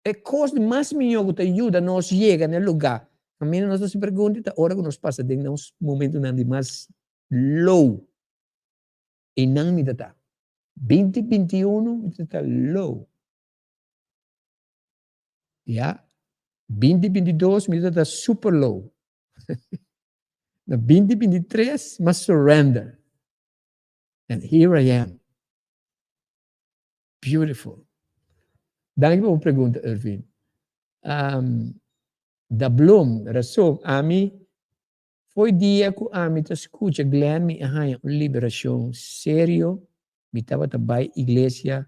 e kos di mas mihó ku ta yuda nos yega na e lugá kaminda nos ta hasi pregunta ta ora ku nos pasa den nos momentunan di mas low. Einan mi ta ta. 2021 mi ta ta low. Ya. 2022 mi ta ta super low. Na 2023 m'a surrender. And here I am. Beautiful. Danki pa bo pregunta, Irvin. Da Bloom, rason, ami foi dia ku ami ta skucha Glenn mi a haña un liberashon serio, mi tabata bai iglesia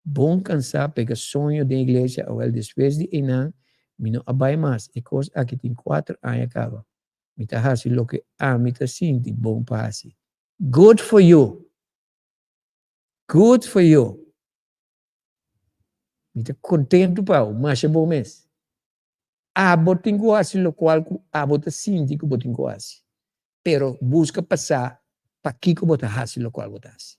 bon kansá pega soño den iglesia, awel despues di einan mi no a bai mas, e kos aki tin 4 aña kaba. Mi ta hasi loke ami ta sinti bon pa hasi. Good for you. Good for you. Mi ta kontentu pa bo, masha bon mes. Abo tin ku hasi lokual ku abo ta sinti ku bo tin ku hasi. Pero buska pasá pakiko bo ta hasi lokual bo ta hasi.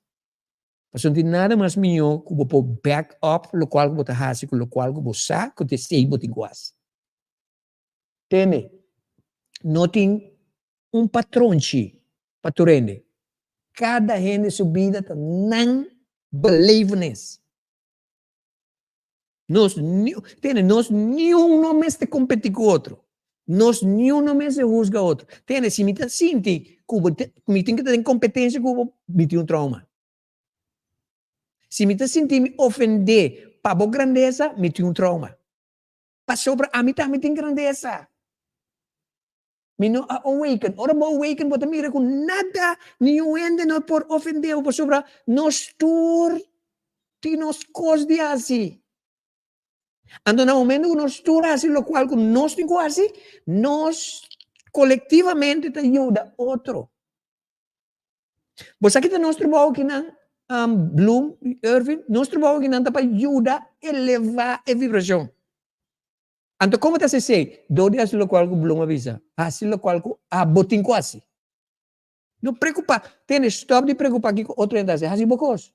Pasobra no tin nada mas mihó ku bo por back up lokual ku bo ta hasi ku lokual ku bo sa ku ta esei bo tin ku hasi. Tende? No tin un patronchi pa tur hende. Kada hende su bida ta nan belevenis. Nos ni, tende, nos niun no mester kompetí ku otro. Nos niun no mester husga otro. Tende, si mi ta sinti ku bo te, mi tin ku ta den kompetensia ku bo, mi tin un trauma. Si mi ta sinti mi ofendé pa bo grandesa, mi tin un trauma. Pasobra ami tambe tin grandesa. Mi no a awaken. Ora bo awaken bo ta mira ku nada, niun hende no por ofendé bo pasobra nos tur tin nos kos di hasi. Anto na momento ku nos tur hasi lokual ku nos tin ku hasi, nos kolektivamente ta yuda otro. Bo sa kita nos trabou akinan, Bloem, Irvin? Nos trabou akinan ta pa yuda elevá e vibrashon. Anto komo ta hasi esei? Dor di hasi lokual ku Bloem a bisa, hasi lokual ku abo tin ku hasi. No preokupá, tene, stòp di preokupá kiko otro hende ta hasi, hasi bo kos.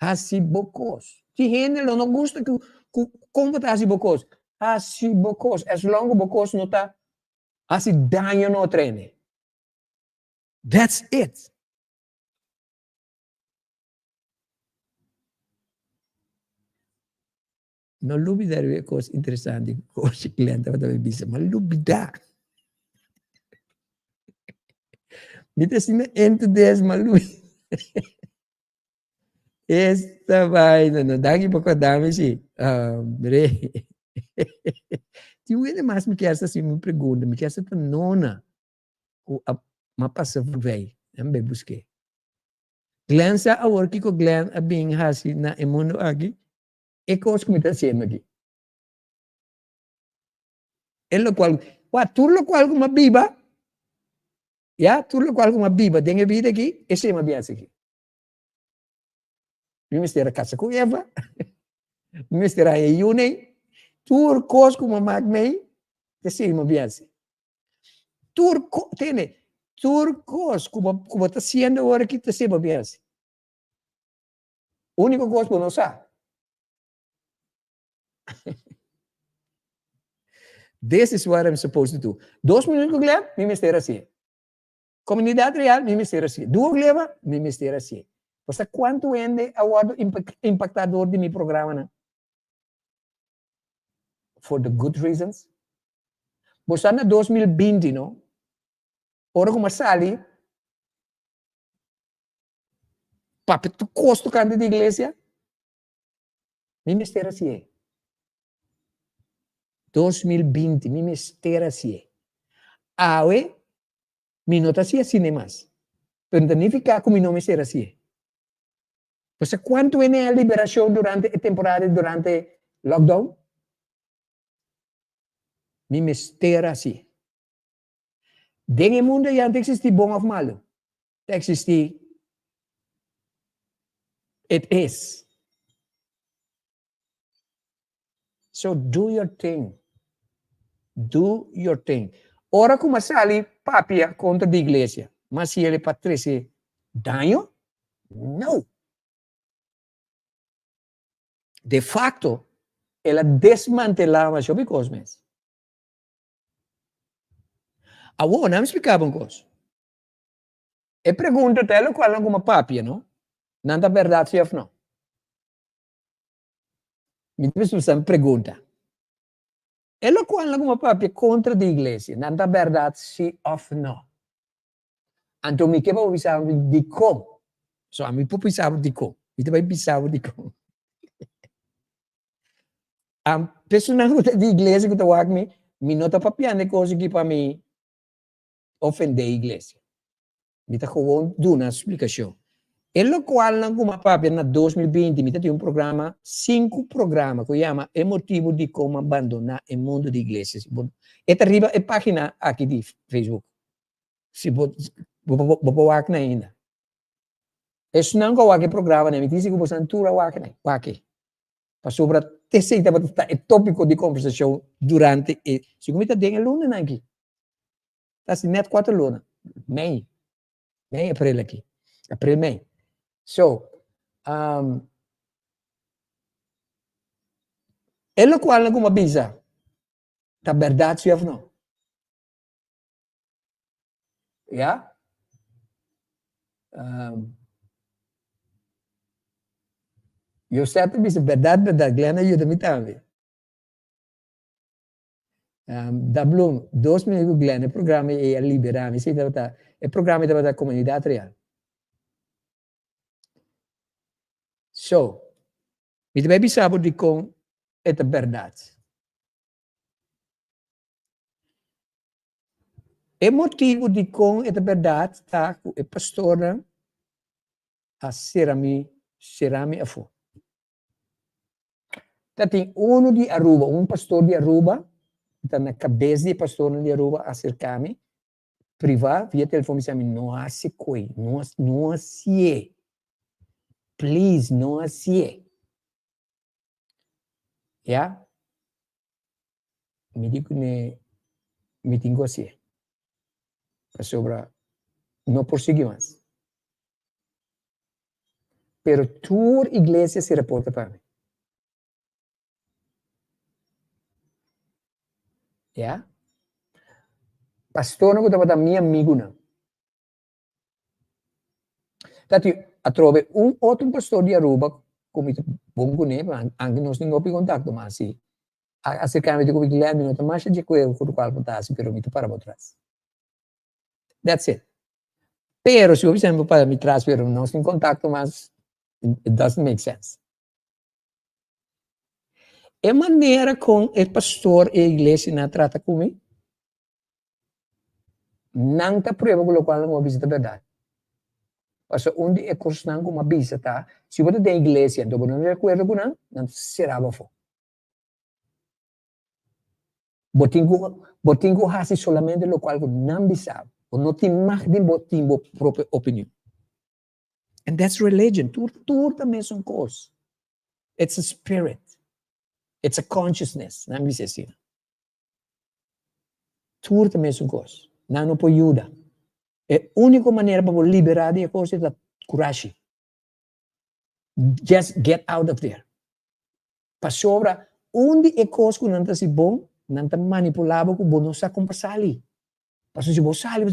Hasi bo kos. Tin hende lo no gusta ku ku kon bo ta hasi bo kos. Hasi bo kos, as long ku bo kos no ta hasi daño na otro hende. That's it. No lubida riba e kos interesante ku Coach Glenn tabata bay bisa. Ma lubida. Mi ta asina into this, ma lubida. Esta vaina, no. Danki pa kordami si. Hombre. Tin un hende mas mi kier sa si mi pregunta. Mi kier sa ta nona ku a ma pasa voorbij. Nan bay busk'é. Glenn sa awor kiko Glenn a bin hasi na e mundo aki? E kos ku mi ta hasiendo aki. E lokual, wak, tur lokual ku mi a biba, ya, tur lokual ku mi a biba den e bida aki, esei mi a bin hasi aki. Mi mester a kasa ku Eva, mi mester a haña yu nei, tur kos ku mi a mak mei, esei mi a bin hasi. Tur ko, tende, tur kos ku bo, ku bo ta hasiendo awor aki, ta esei bo a bin hasi. Úniko kos bo no sa. This is what I'm supposed to do. Dos minuut ku Glenn, mi mester hasié. Komunidat Real, mi mester hasié. Duo Gleva, mi mester hasié. Bo sa kuantu hende a wòrdu impaktá dor di mi programanan? For the good reasons. Bo sa na 2020, no? Ora ku mi a sali, Papia tur kos tokante di iglesia? Mi mester hasié. 2020, mi mester hasié. Awe, mi no ta hasi asina mas. Pero no ta nifiká ku mi no mester hasié. Pasobra kuantu hende a liberashon durante e temporada durante lockdown? Mi mester hasié. Den e mundu ya no ta eksistí bon òf malu. Ta eksistí it is. So do your thing. Do your thing. Ora ku m'a sali papia kontra di iglesia, m'a hasiel pa trese daño? No! De facto, el a desmantelá masha hopi kos mes. Awor, nan mi splika bo un kos. E pregunta ta e lokual nan kuma papia, no? Nan ta bèrdat si òf no? Mi ta bisa mi pregunta. E lokual nan kuma papia kontra di iglesia, nan ta bèrdat si òf no? Anto mi ke pa bo bisa mi dikon. So ami por bisa bo dikon. Mi ta bai bisa bo dikon. Personanan ku ta di iglesia ku ta wak mi, mi no ta papiando e kos aki pa mi ofendé iglesia. Mi ta gewoon duna splikashon. E lokualnan ku mi a papia na 2020, mi ta tin un programa, sinku programa ku yama E motibu dikon mi a bandoná e mundu di iglesia. Si bo, e ta riba e página aki di Facebook. Si bo, bo por wak nan ainda. Esnan ku a wak e programa nan, mi tin sigur boso tur a wak nan, wak e. Pasobra esei tabata ta e tópiko di kombersashon durante e, segun mi ta den e lunanan aki. Ta hasi nèt kuater luna, mei, mei aprel aki, aprel mei. So, e lokualnan ku mi a bisa ta bèrdat si òf no? Ya? Um, José ta bisa, berdad, berdad, Glenn a yuda mi tambe. Um, Dablon, dos minuut ku Glenn, e programa ei a libera mi. Sí, tabata, e programa ei tabata Comunidad Real. So, mi ta bai bisa bo dikon e ta berdad. E motibu dikon e ta bèrdat ta ku e pastornan a sera mi sera mi afó. Ta tin unu di Aruba, un pastor di Aruba, ku ta na kabes di e pastornan di Aruba a aserká mi privá via telefòn bisa mi no hasi koi, no no hasié, please no hasié. Ya? Mi di kuné mi tin ku hasié, pasobra no por sigui mas. Pero tur iglesia sera porta pa mi. Ya? Pastornan ku tabata mi amigunan. Tati, atrobe un otro pastor di Aruba ku mi ta bon kuné, anke nos tin hopi kontakto, ma si a aserká mi di ku Glenn, mi no ta masha di akuerdo ku lokual bo ta hasi, pero mi ta para bo tras. That's it. Pero si bo bisa mi bo para mi tras, pero nos tin kontakto mas, it doesn't make sense. E manera kon e pastor e iglesianan a trata ku mi, Nan ta prueba ku lokual nan a bisa ta bèrdat. Pasobra un di e kosnan ku mi a bisa ta, si bo ta den iglesia anto bo no ta di akuerdo ku nan, nan ta sera bo afó. Bo tin ku bo tin ku hasi solamente lokual ku nan bisa bo. Bo no tin mag di bo tin bo propio opinion. And that's religion. Tur tur ta mesun kos. It's a spirit. It's a consciousness. Nan bisa asina. Tur ta mesun kos. Nan no por yuda. E úniko manera pa bo liberá di e kos ei ta kurashi. Just get out of there. Pasobra un di e kos ku nan ta hasi bon, nan ta manipulá bo ku bo no sa kon pa sali. Pasobra si bo sali,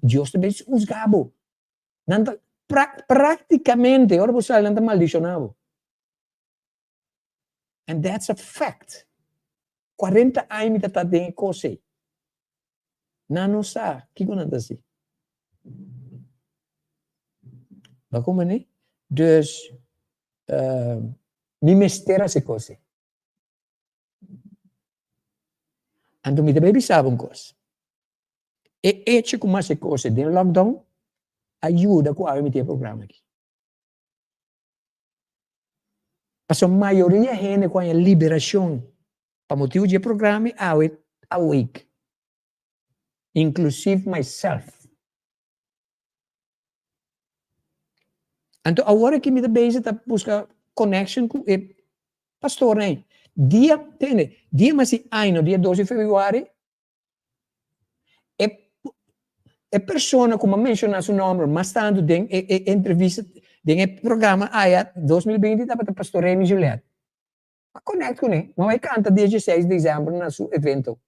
Dios ta bin husga bo. Nan ta praktikamente ora bo sali nan ta maldishoná bo. And that's a fact. 40 aña mi ta ta den e kos ei. Nan no sa kiko nan ta hasi. Bo komprende? Dus, uh, mi mester hasi e kos ei. Anto mi ta bai bisa bo un kos. E echo ku mi hasi e kos ei den lockdown a yuda ku awe mi tin e programa aki. Pasobra mayoria hende ku haña liberashon pa motibu di e programa ei awe awake, inclusive myself. Anto awor aki mi ta bezig ta buska connection ku e pastornan ei. Dia, tende, dia mas di aña, dia dos di februari, E e persona ku mi a menshoná su nòmber mas tantu den e e entrevista den e programa aya 2020 tabata Pastor Remy Juliet. Mi a connect kuné, mi a bai kanta dia dieseis desèmber na su evento.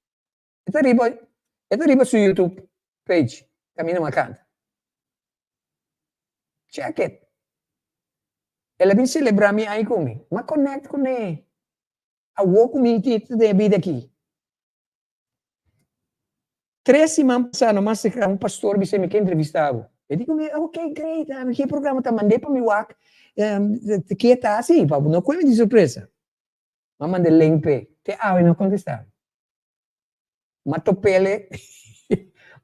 E ta riba e ta riba su YouTube page kaminda mi a kanta. Check it. El a bin selebrá mi aña ku mi. Mi a connect kuné. Awor ku mi tin den e bida aki. Tres siman pasá nomás seka un pastor bis'é mi ke entrevistá bo. E di ku mi, ok, great, ki e programa ta? Mand'é pa mi wak ke ta hasi, pa bo no kohe mi di sorpresa. Mi a mand'é link p'e, te awe no a kontestá mi. Mi a top'el,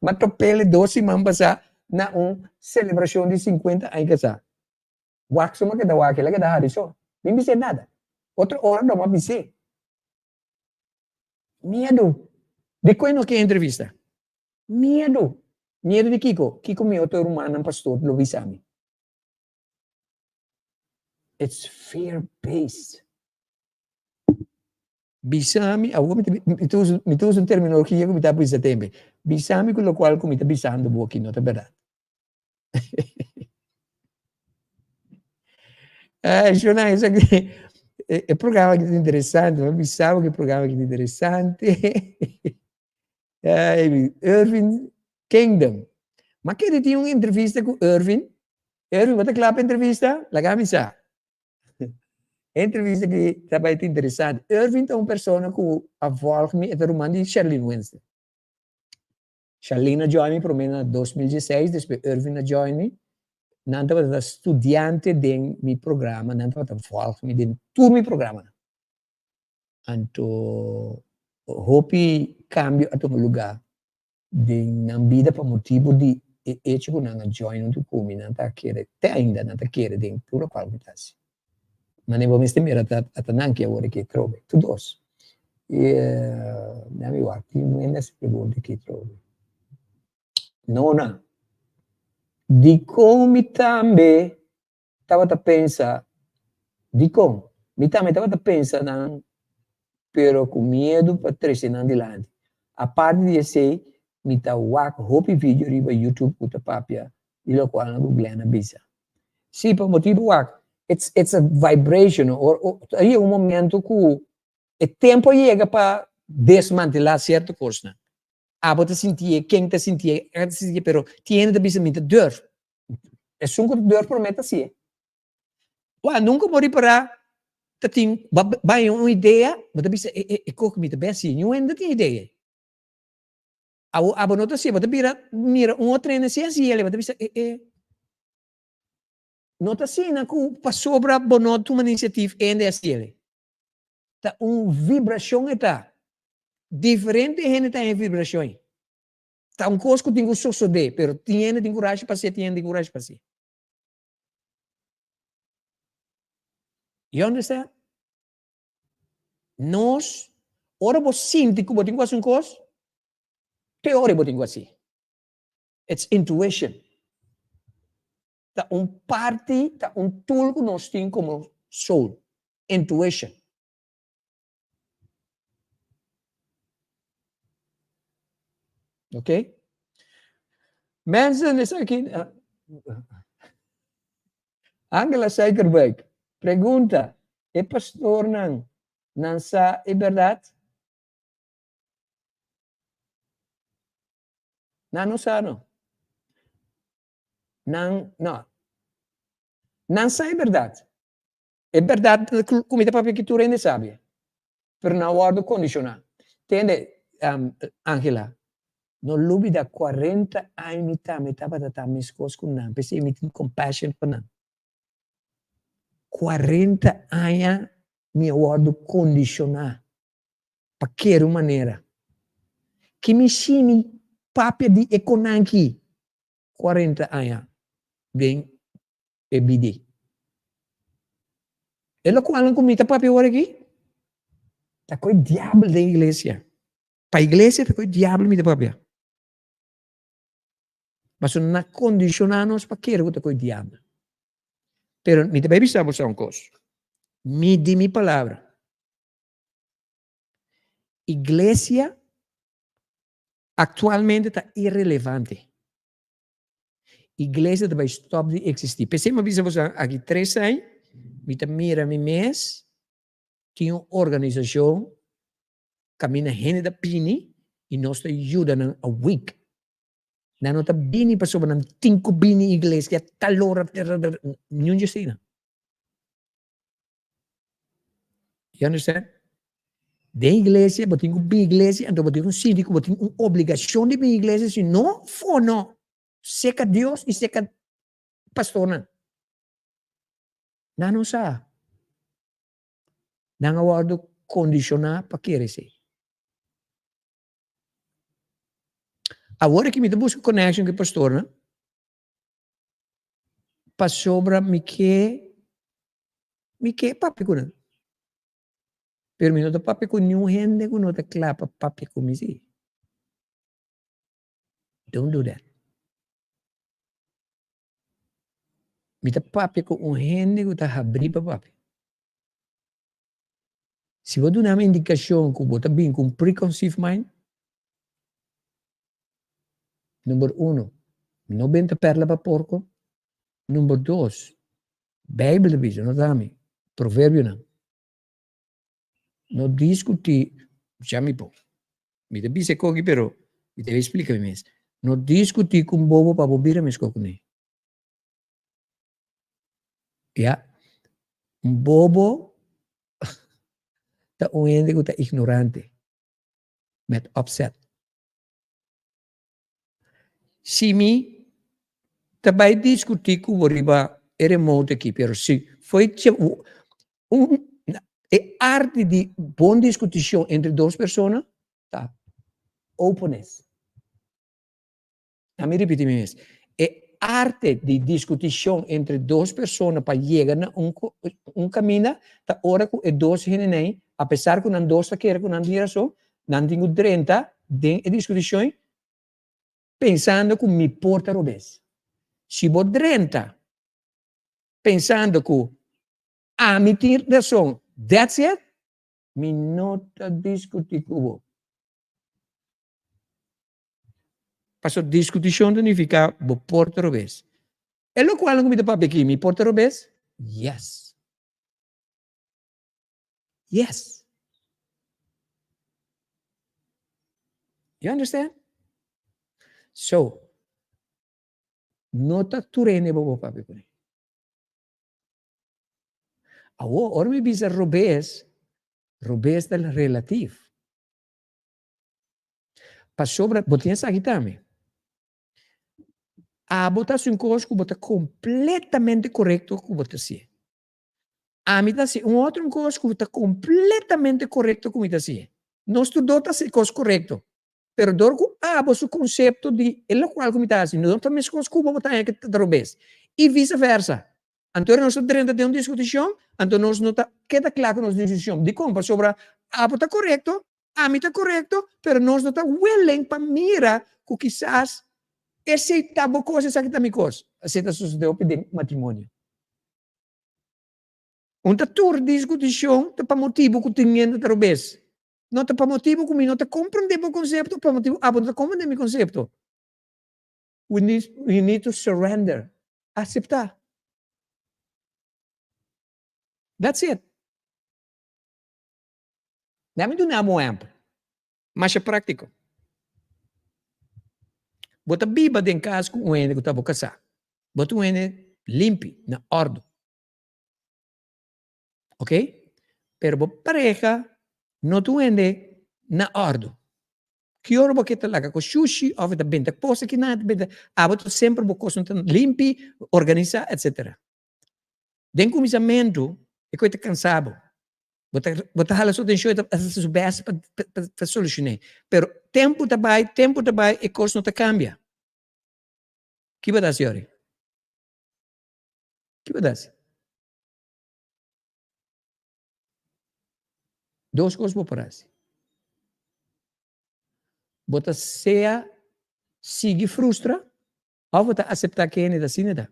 mi a top'el dos siman pasá na un selebrashon di sinkuenta aña kasá. Wak so mi a keda wak, el a keda hari so. Mi no bis'é nada. Otro ora no mi a bis'é. Miedu. Di kue no ke entrevista? Miedu. Miedu di kiko? Kiko mi otro rumannan pastor lo bisa mi? It's fear based. Bisa mi, awor mi ta, mi ta usa, mi ta usa un terminologia ku mi ta bisa tembe. Bisa mi ku lokual ku mi ta bisando bo aki no ta bèrdat. Eh, Shona, esaki, e, e programa aki ta interesante. Mi bisa bo ku e programa aki ta interesante. Ay, Irving Kingdom. Ma kere tin un entrevista ku Irvin. Irvin, bo ta kla pa entrevista? Laga mi sa. E entrevista aki ta bai ta interesante. Irvin ta un persona ku a vòlg mi, e ta ruman di Sherlyn Winston. Sherlyn a join mi promé na 2016, despues Irvin a join mi. Nan tabata studiante den mi programa, nan tabata vòlg mi den tur mi programanan. Anto hopi kambio a tuma lugá den nan bida pa motibu di e echo ku nan a join huntu ku mi, nan ta kere, te ainda nan ta kere den tur lokual mi ta hasi. Manera bo mester mira ta ata nan ki awor aki trobe, tur dos. I nan mi wak tin un hende a hasi pregunta aki trobe. Nona, dikon mi tambe tabata pensa, Dikon? Mi tambe tabata pensa nan, pero ku miedu pa trese nan dilanti. Aparte di esei, mi ta wak hopi video riba YouTube ku ta papia di lokual nan ku Glenn a bisa. Sí, pa motibu wak, it's it's a vibration, or ta yega un momento ku e tempu a yega pa desmantelá sierto kosnan. Abo ta sintié, ken ta sintié, ken ta sintié, pero tin hende ta bisa mi ta durf. Esun ku ta durf promé ta hasié. Wak, nunka bo ripará ta tin, bo a bai un idea, bo ta bisa e e e kos ku mi ta bai hasi, niun hende tin idea ei. Abo abo no ta hasié, bo ta bira mira un otro hende hasi hasi el, bo ta bisa e e no ta asina ku pasobra bo no tuma inisiativ e hende hasi el. Ta un vibrashon e ta. Diferente hende ta haña e vibrashon ei. Ta un kos ku tin ku sosodé, pero tin hende tin kurashi pa hasié, tin hende tin kurashi pa hasié. You understand? Nos, ora bo sinti ku bo tin ku hasi un kos, te ora bo tin ku hasi. It's intuition. Ta un parti, ta un tool ku nos tin komo soul, intuition. Ok? Mensen, esaki Angela Suikerbuik, pregunta, e pastornan nan sa e bèrdat? Nan no sa no. Nan no. Nan sa e bèrdat. E bèrdat ku mi ta papia aki tur hende sabi, pero nan a wòrdu kondishoná. Tende, Angela, no lubida kuarenta aña mi tambe tabata ta meskos ku nan, p'esei mi tin compassion pa nan. Kuarenta aña mi a wòrdu kondishoná pa kere un manera. Ki mi shini papia di e konan aki kuarenta aña den e bidi. E lokualnan ku mi ta papia awor aki ta koe diabel den iglesia. Pa iglesia ta koe diabel mi ta papia. Pasobra nan a kondishoná nos pa kere ku ta koe diabel. Pero mi ta bai bisa boso un kos. Midi mi palabra. Iglesia aktualmente ta irelevante. Iglesia ta bai stop di existi. P'esei mi a bisa boso aki tres aña mi ta mira mi mes tin un organisacion caminda hende ta bini y nos ta yuda nan a week. Nan no ta bini pasobra nan tin cu bini iglesia tal ora, niun dje asina. You understand? Den iglesia, bo tin ku bin iglesia, anto bo tin ku sinti ku bo tin un obligashon di bin iglesia, si no, fono, seka Dios i seka pastornan. Nan no sa. Nan a wòrdu kondishoná pa kere esei. Awor aki mi ta buska connection ku e pastornan, pasobra mi ke Mi ke papia ku nan. Pero mi no ta papia ku niun hende ku no ta kla pa papia ku mi si. Don't do that. Mi ta papia ku un hende ku ta habrí pa papia. Si bo duna mi indikashon ku bo ta bin ku un preconceived mind, number uno, no benta perla pa porko. Number dos, Bijbel ta bisa, no ta ami, Proverbionan, no diskutí, ya mi bo, mi ta bisa e koki pero mi debe splika mi mes, No diskutí ku un bobo pa bo bira meskos kuné. Ya. Un bobo ta un hende ku ta ignorante, met opzet. Si mi ta bai diskutí ku bo riba e remote aki, pero si foi un e arte di bon diskutishon entre dos persona ta openness. Ami ripiti mi mes. E arte di diskutishon entre dos persona pa yega na un un kaminda ta ora ku e dos hendenei, apesar ku nan dos ta kere ku nan tin rason, nan tin ku drenta den e diskutishon pensando ku mi por ta robes. Si bo drenta pensando ku ami tin rason, that's it, mi no ta diskuti ku bo. Pasobra diskutishon ta nifiká bo por ta robes. E lokualnan ku mi ta papia aki, mi por ta robes? Yes. Yes. You understand? So, no ta tur hende bo por papia kuné. Awor, ora mi bisa robes, robes ta relatif. Pasobra bo tin esaki tambe. Abo ta hasi un kos ku bo ta kompletamente korekto ku bo ta hasié. Ami ta hasi un otro kos ku ta kompletamente korekto ku mi ta hasié. Nos tur dos ta hasi kos korekto, pero dor ku abo su konsepto di e lokual ku mi ta hasi no ta meskos ku bo, bo ta haña ku ta robes i vise versa. Anto nos ta drenta den un diskutishon, anto nos no ta keda kla ku nos diskutishon. Dikon? Pasobra abo ta korekto, ami ta korekto, pero nos no ta willing pa mira ku kisas esei ta bo kos, esaki ta mi kos. Asina ta sosodé hopi den matrimonio. Un ta tur diskutishon ta pa motibu ku tin hende ta robes. No ta pa motibu ku mi no ta komprendé bo konsepto, pa motibu abo no ta komprendé mi konsepto. We need, we need to surrender. Acepta. That's it. Laat me duna bo un ehempel. Masha práctico. Bo ta biba den cas cu un hende cu ta bo casá. Bo ta un hende limpi, na ordo. Ok? Pero bo pareha no ta un hende na ordo. Ki ora bo ke ta laga ku shushi òf e ta benta kos aki nan, e ta benta, abo ta semper bo kosnan ta limpi, organisá, etsetera. Den kuminsamentu e kos ta kansa bo. Bo ta bo ta hala su atenshon, e ta hasi su bèst pa pa solushoné. Pero tempu ta bai, tempu ta bai, e kos no ta kambia. Ki bo ta hasi ora? Ki bo ta hasi? Dos kos bo por hasi. Bo ta sea sigui frustra òf bo ta aseptá ke hende ta asina ta.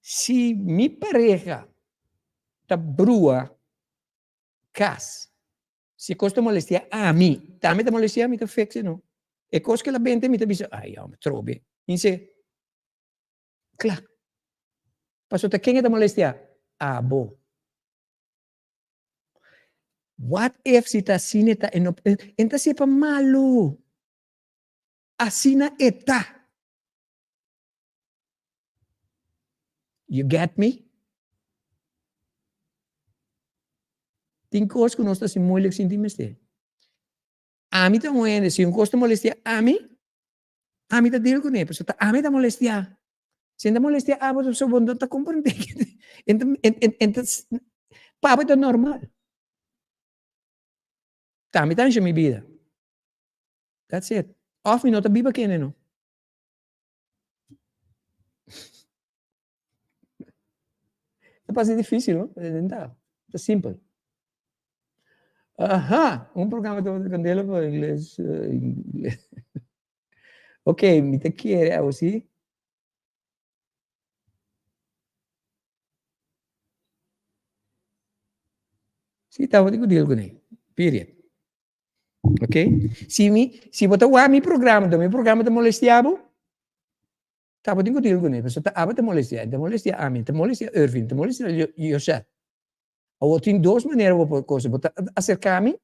Si mi pareha ta brua kas, si e kos ta molestiá ami, tambe ta molestiá mi ta fix e no. E kos ke el a benta mi ta bisa, ai hombre, trobe. Inse. Kla. Pasobra ta ken e ta molestiá? Abo. What if si ta asina e ta, e no, e no ta hasié pa malu. Asina e ta. You get me? Tin kos ku nos ta hasi moeilijk sinti mester. Ami ta un hende, si un kos ta molestiá ami, Ami ta deal kuné, pasobra ta ami ta molestiá. Si N ta molestiá abo, pasobra bo no ta komprendé. Pa abo ta normal. Ta ami ta ansha mi bida. That's it. Òf mi no ta biba kende no. Ta parse difícil, no? Ta simpel. Aha, un programa tabata candela pa ingles. Ok, mi ta kere awo si. Si, tabata ku deal kuné. Period. Ok? Si mi, si bo ta wak mi programa, mi programa ta molestia bo, Tabatin ku deal kuné, pasobra ta abo ta molestia, e ta molestia ami, e ta molestia Irving, e ta molestia Josette. Awor tin dos manera bo por kosa, bo ta aserká mi,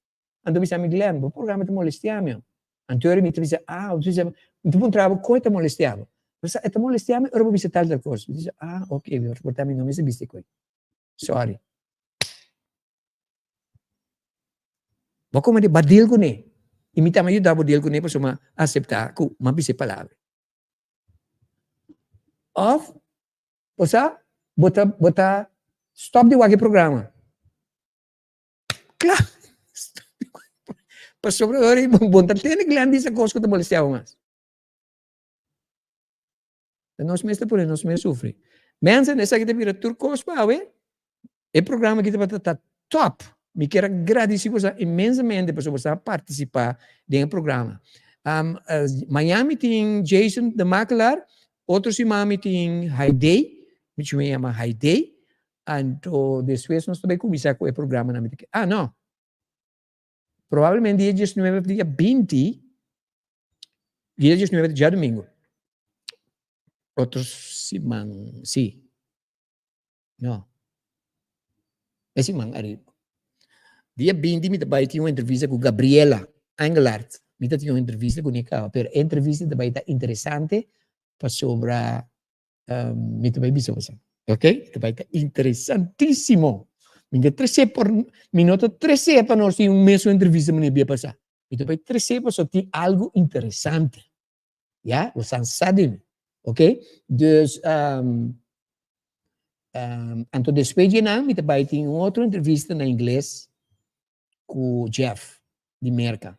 Anto bisa mi, Glenn, bo programa ta molestia mi. Anto ora mi ta bisa, ah, mi ta bisa, mi ta puntra bo kon e ta molestia bo? Bo sa, e ta molestia mi ora bo bisa tal tal kos. Mi ta bisa, ah, ok, por ta mi no mester bisa e koi. Sorry. Bo a kome di ba deal kuné. I mi tambe a yuda bo deal kuné pasobra mi a aseptá ku mi a bisa e palabra. Òf, bo sa, bo ta bo ta stòp di wak e programa. Kla! Pasobra ora bo no ta tende Glenn bisa kos ku ta molestiá bo mas. Ta nos mes ta pone nos mes sufri. Mensen, esaki ta bira tur kos pa awe. E programa aki tabata ta top. Mi kier a gradisi boso inmensamente pasobra boso a partisipa den e programa. Um, mañan mi tin Jason de Makelaar, otro siman mi tin Haidee, mi chumi yama Haidee. Anto despues nos ta bai kuminsá ku e programanan mi ta ke. Ah, no. Probablemente dia diesnuebe of dia binti, dia diesnuebe ta djadumingu. Otro siman, si. No. E siman ariba. Dia binti mi ta bai tin un entrevista ku Gabriela Engelhardt. Mi ta tin un entrevista ku ne kaba, pero e entrevista ta bai ta interesante pasobra Mi ta bai bisa boso, ok? Ta bai ta interesantísimo. Mi ta trese por, mi no ta trese pa nos tin un mesun entrevista manera bia pasá. Mi ta bai trese pasobra tin algo interesante. Ya, bo san sa di mi. Ok? Dus, um, um, anto despues di nan mi ta bai tin un otro entrevista na ingles ku Jeff di Merka.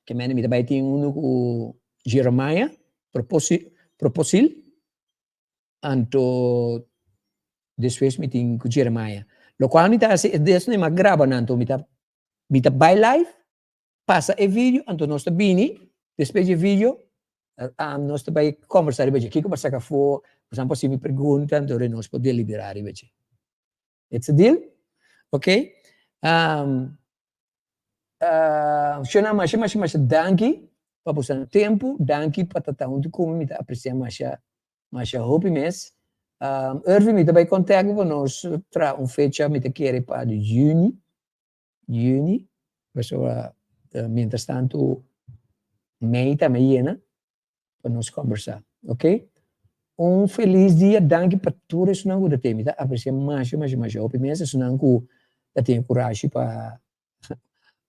Ke mende mi ta bai tin unu ku Jeremiah Proposi, Proposil, anto despues mi tin ku Jeremiah. Lokual mi ta hasi es des mi a graba nan, anto mi ta mi ta bai live, pasa e video, anto nos ta bini despues di e video nos ta bai kombersa riba dje, kiko bo a saka afó, bo sa por hasi mi pregunta, anto nos por deliberá riba dje. It's a deal? Ok. Um, uh, Shona, masha, masha, masha danki pa boso tempo. Danki pa ta huntu ku mi. Mi ta aprecia masha, masha hopi mes. Irving, mi ta bai contact ku nos tra un fecha, mi ta kere pa di juni. Juni. Pasobra, uh, mientras tanto, mei tambe yena pa nos combersa. Ok? Un feliz dia, danki pa tur esunnan ku ta ten. Mi ta aprecia masha, masha, masha hopi mes esunnan ku ta tin e kurashi pa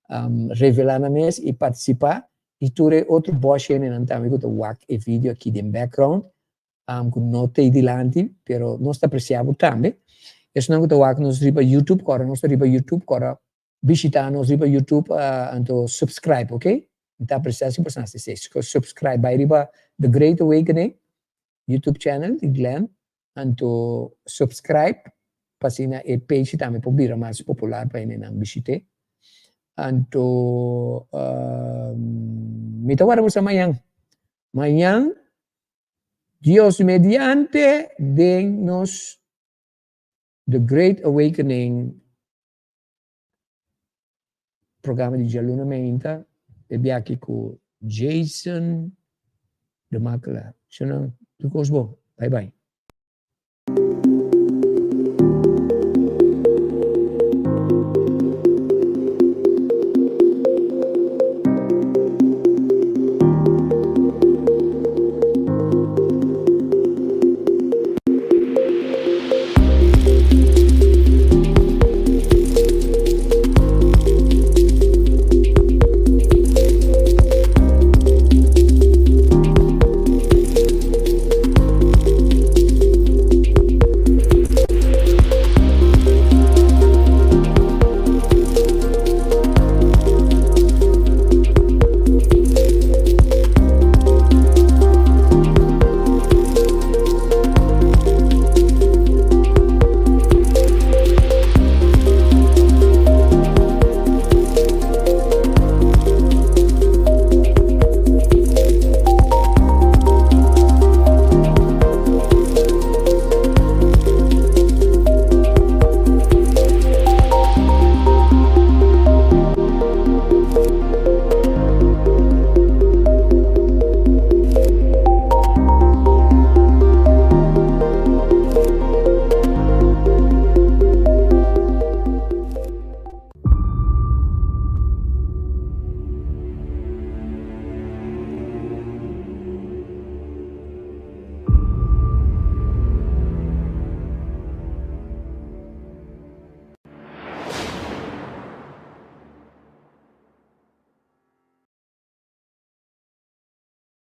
um, revela nan mes i participa. I tur e otro bosh hendenan tambe ku ta wak e video aki den background, um, ku no ta ei dilanti, pero nos ta aprecia bo tambe. Esunnan ku ta wak nos riba YouTube, kòrda nos ta riba YouTube, kòrda Bishita nos riba YouTube anto subscribe ok. Mi ta aprecia si boso haci esey. Subscribe bay riba The Great Awakening YouTube channel di Glenn anto subscribe pa asina e page tambe por bira mas popular pa hendenan bishite. Anto mi ta warda boso mañan. Mañan Dios mediante den nos The Great Awakening Programa di djaluna meinta e biaki ku Jason de Makelaar. Shonnan, tur kos bon. Bai bai.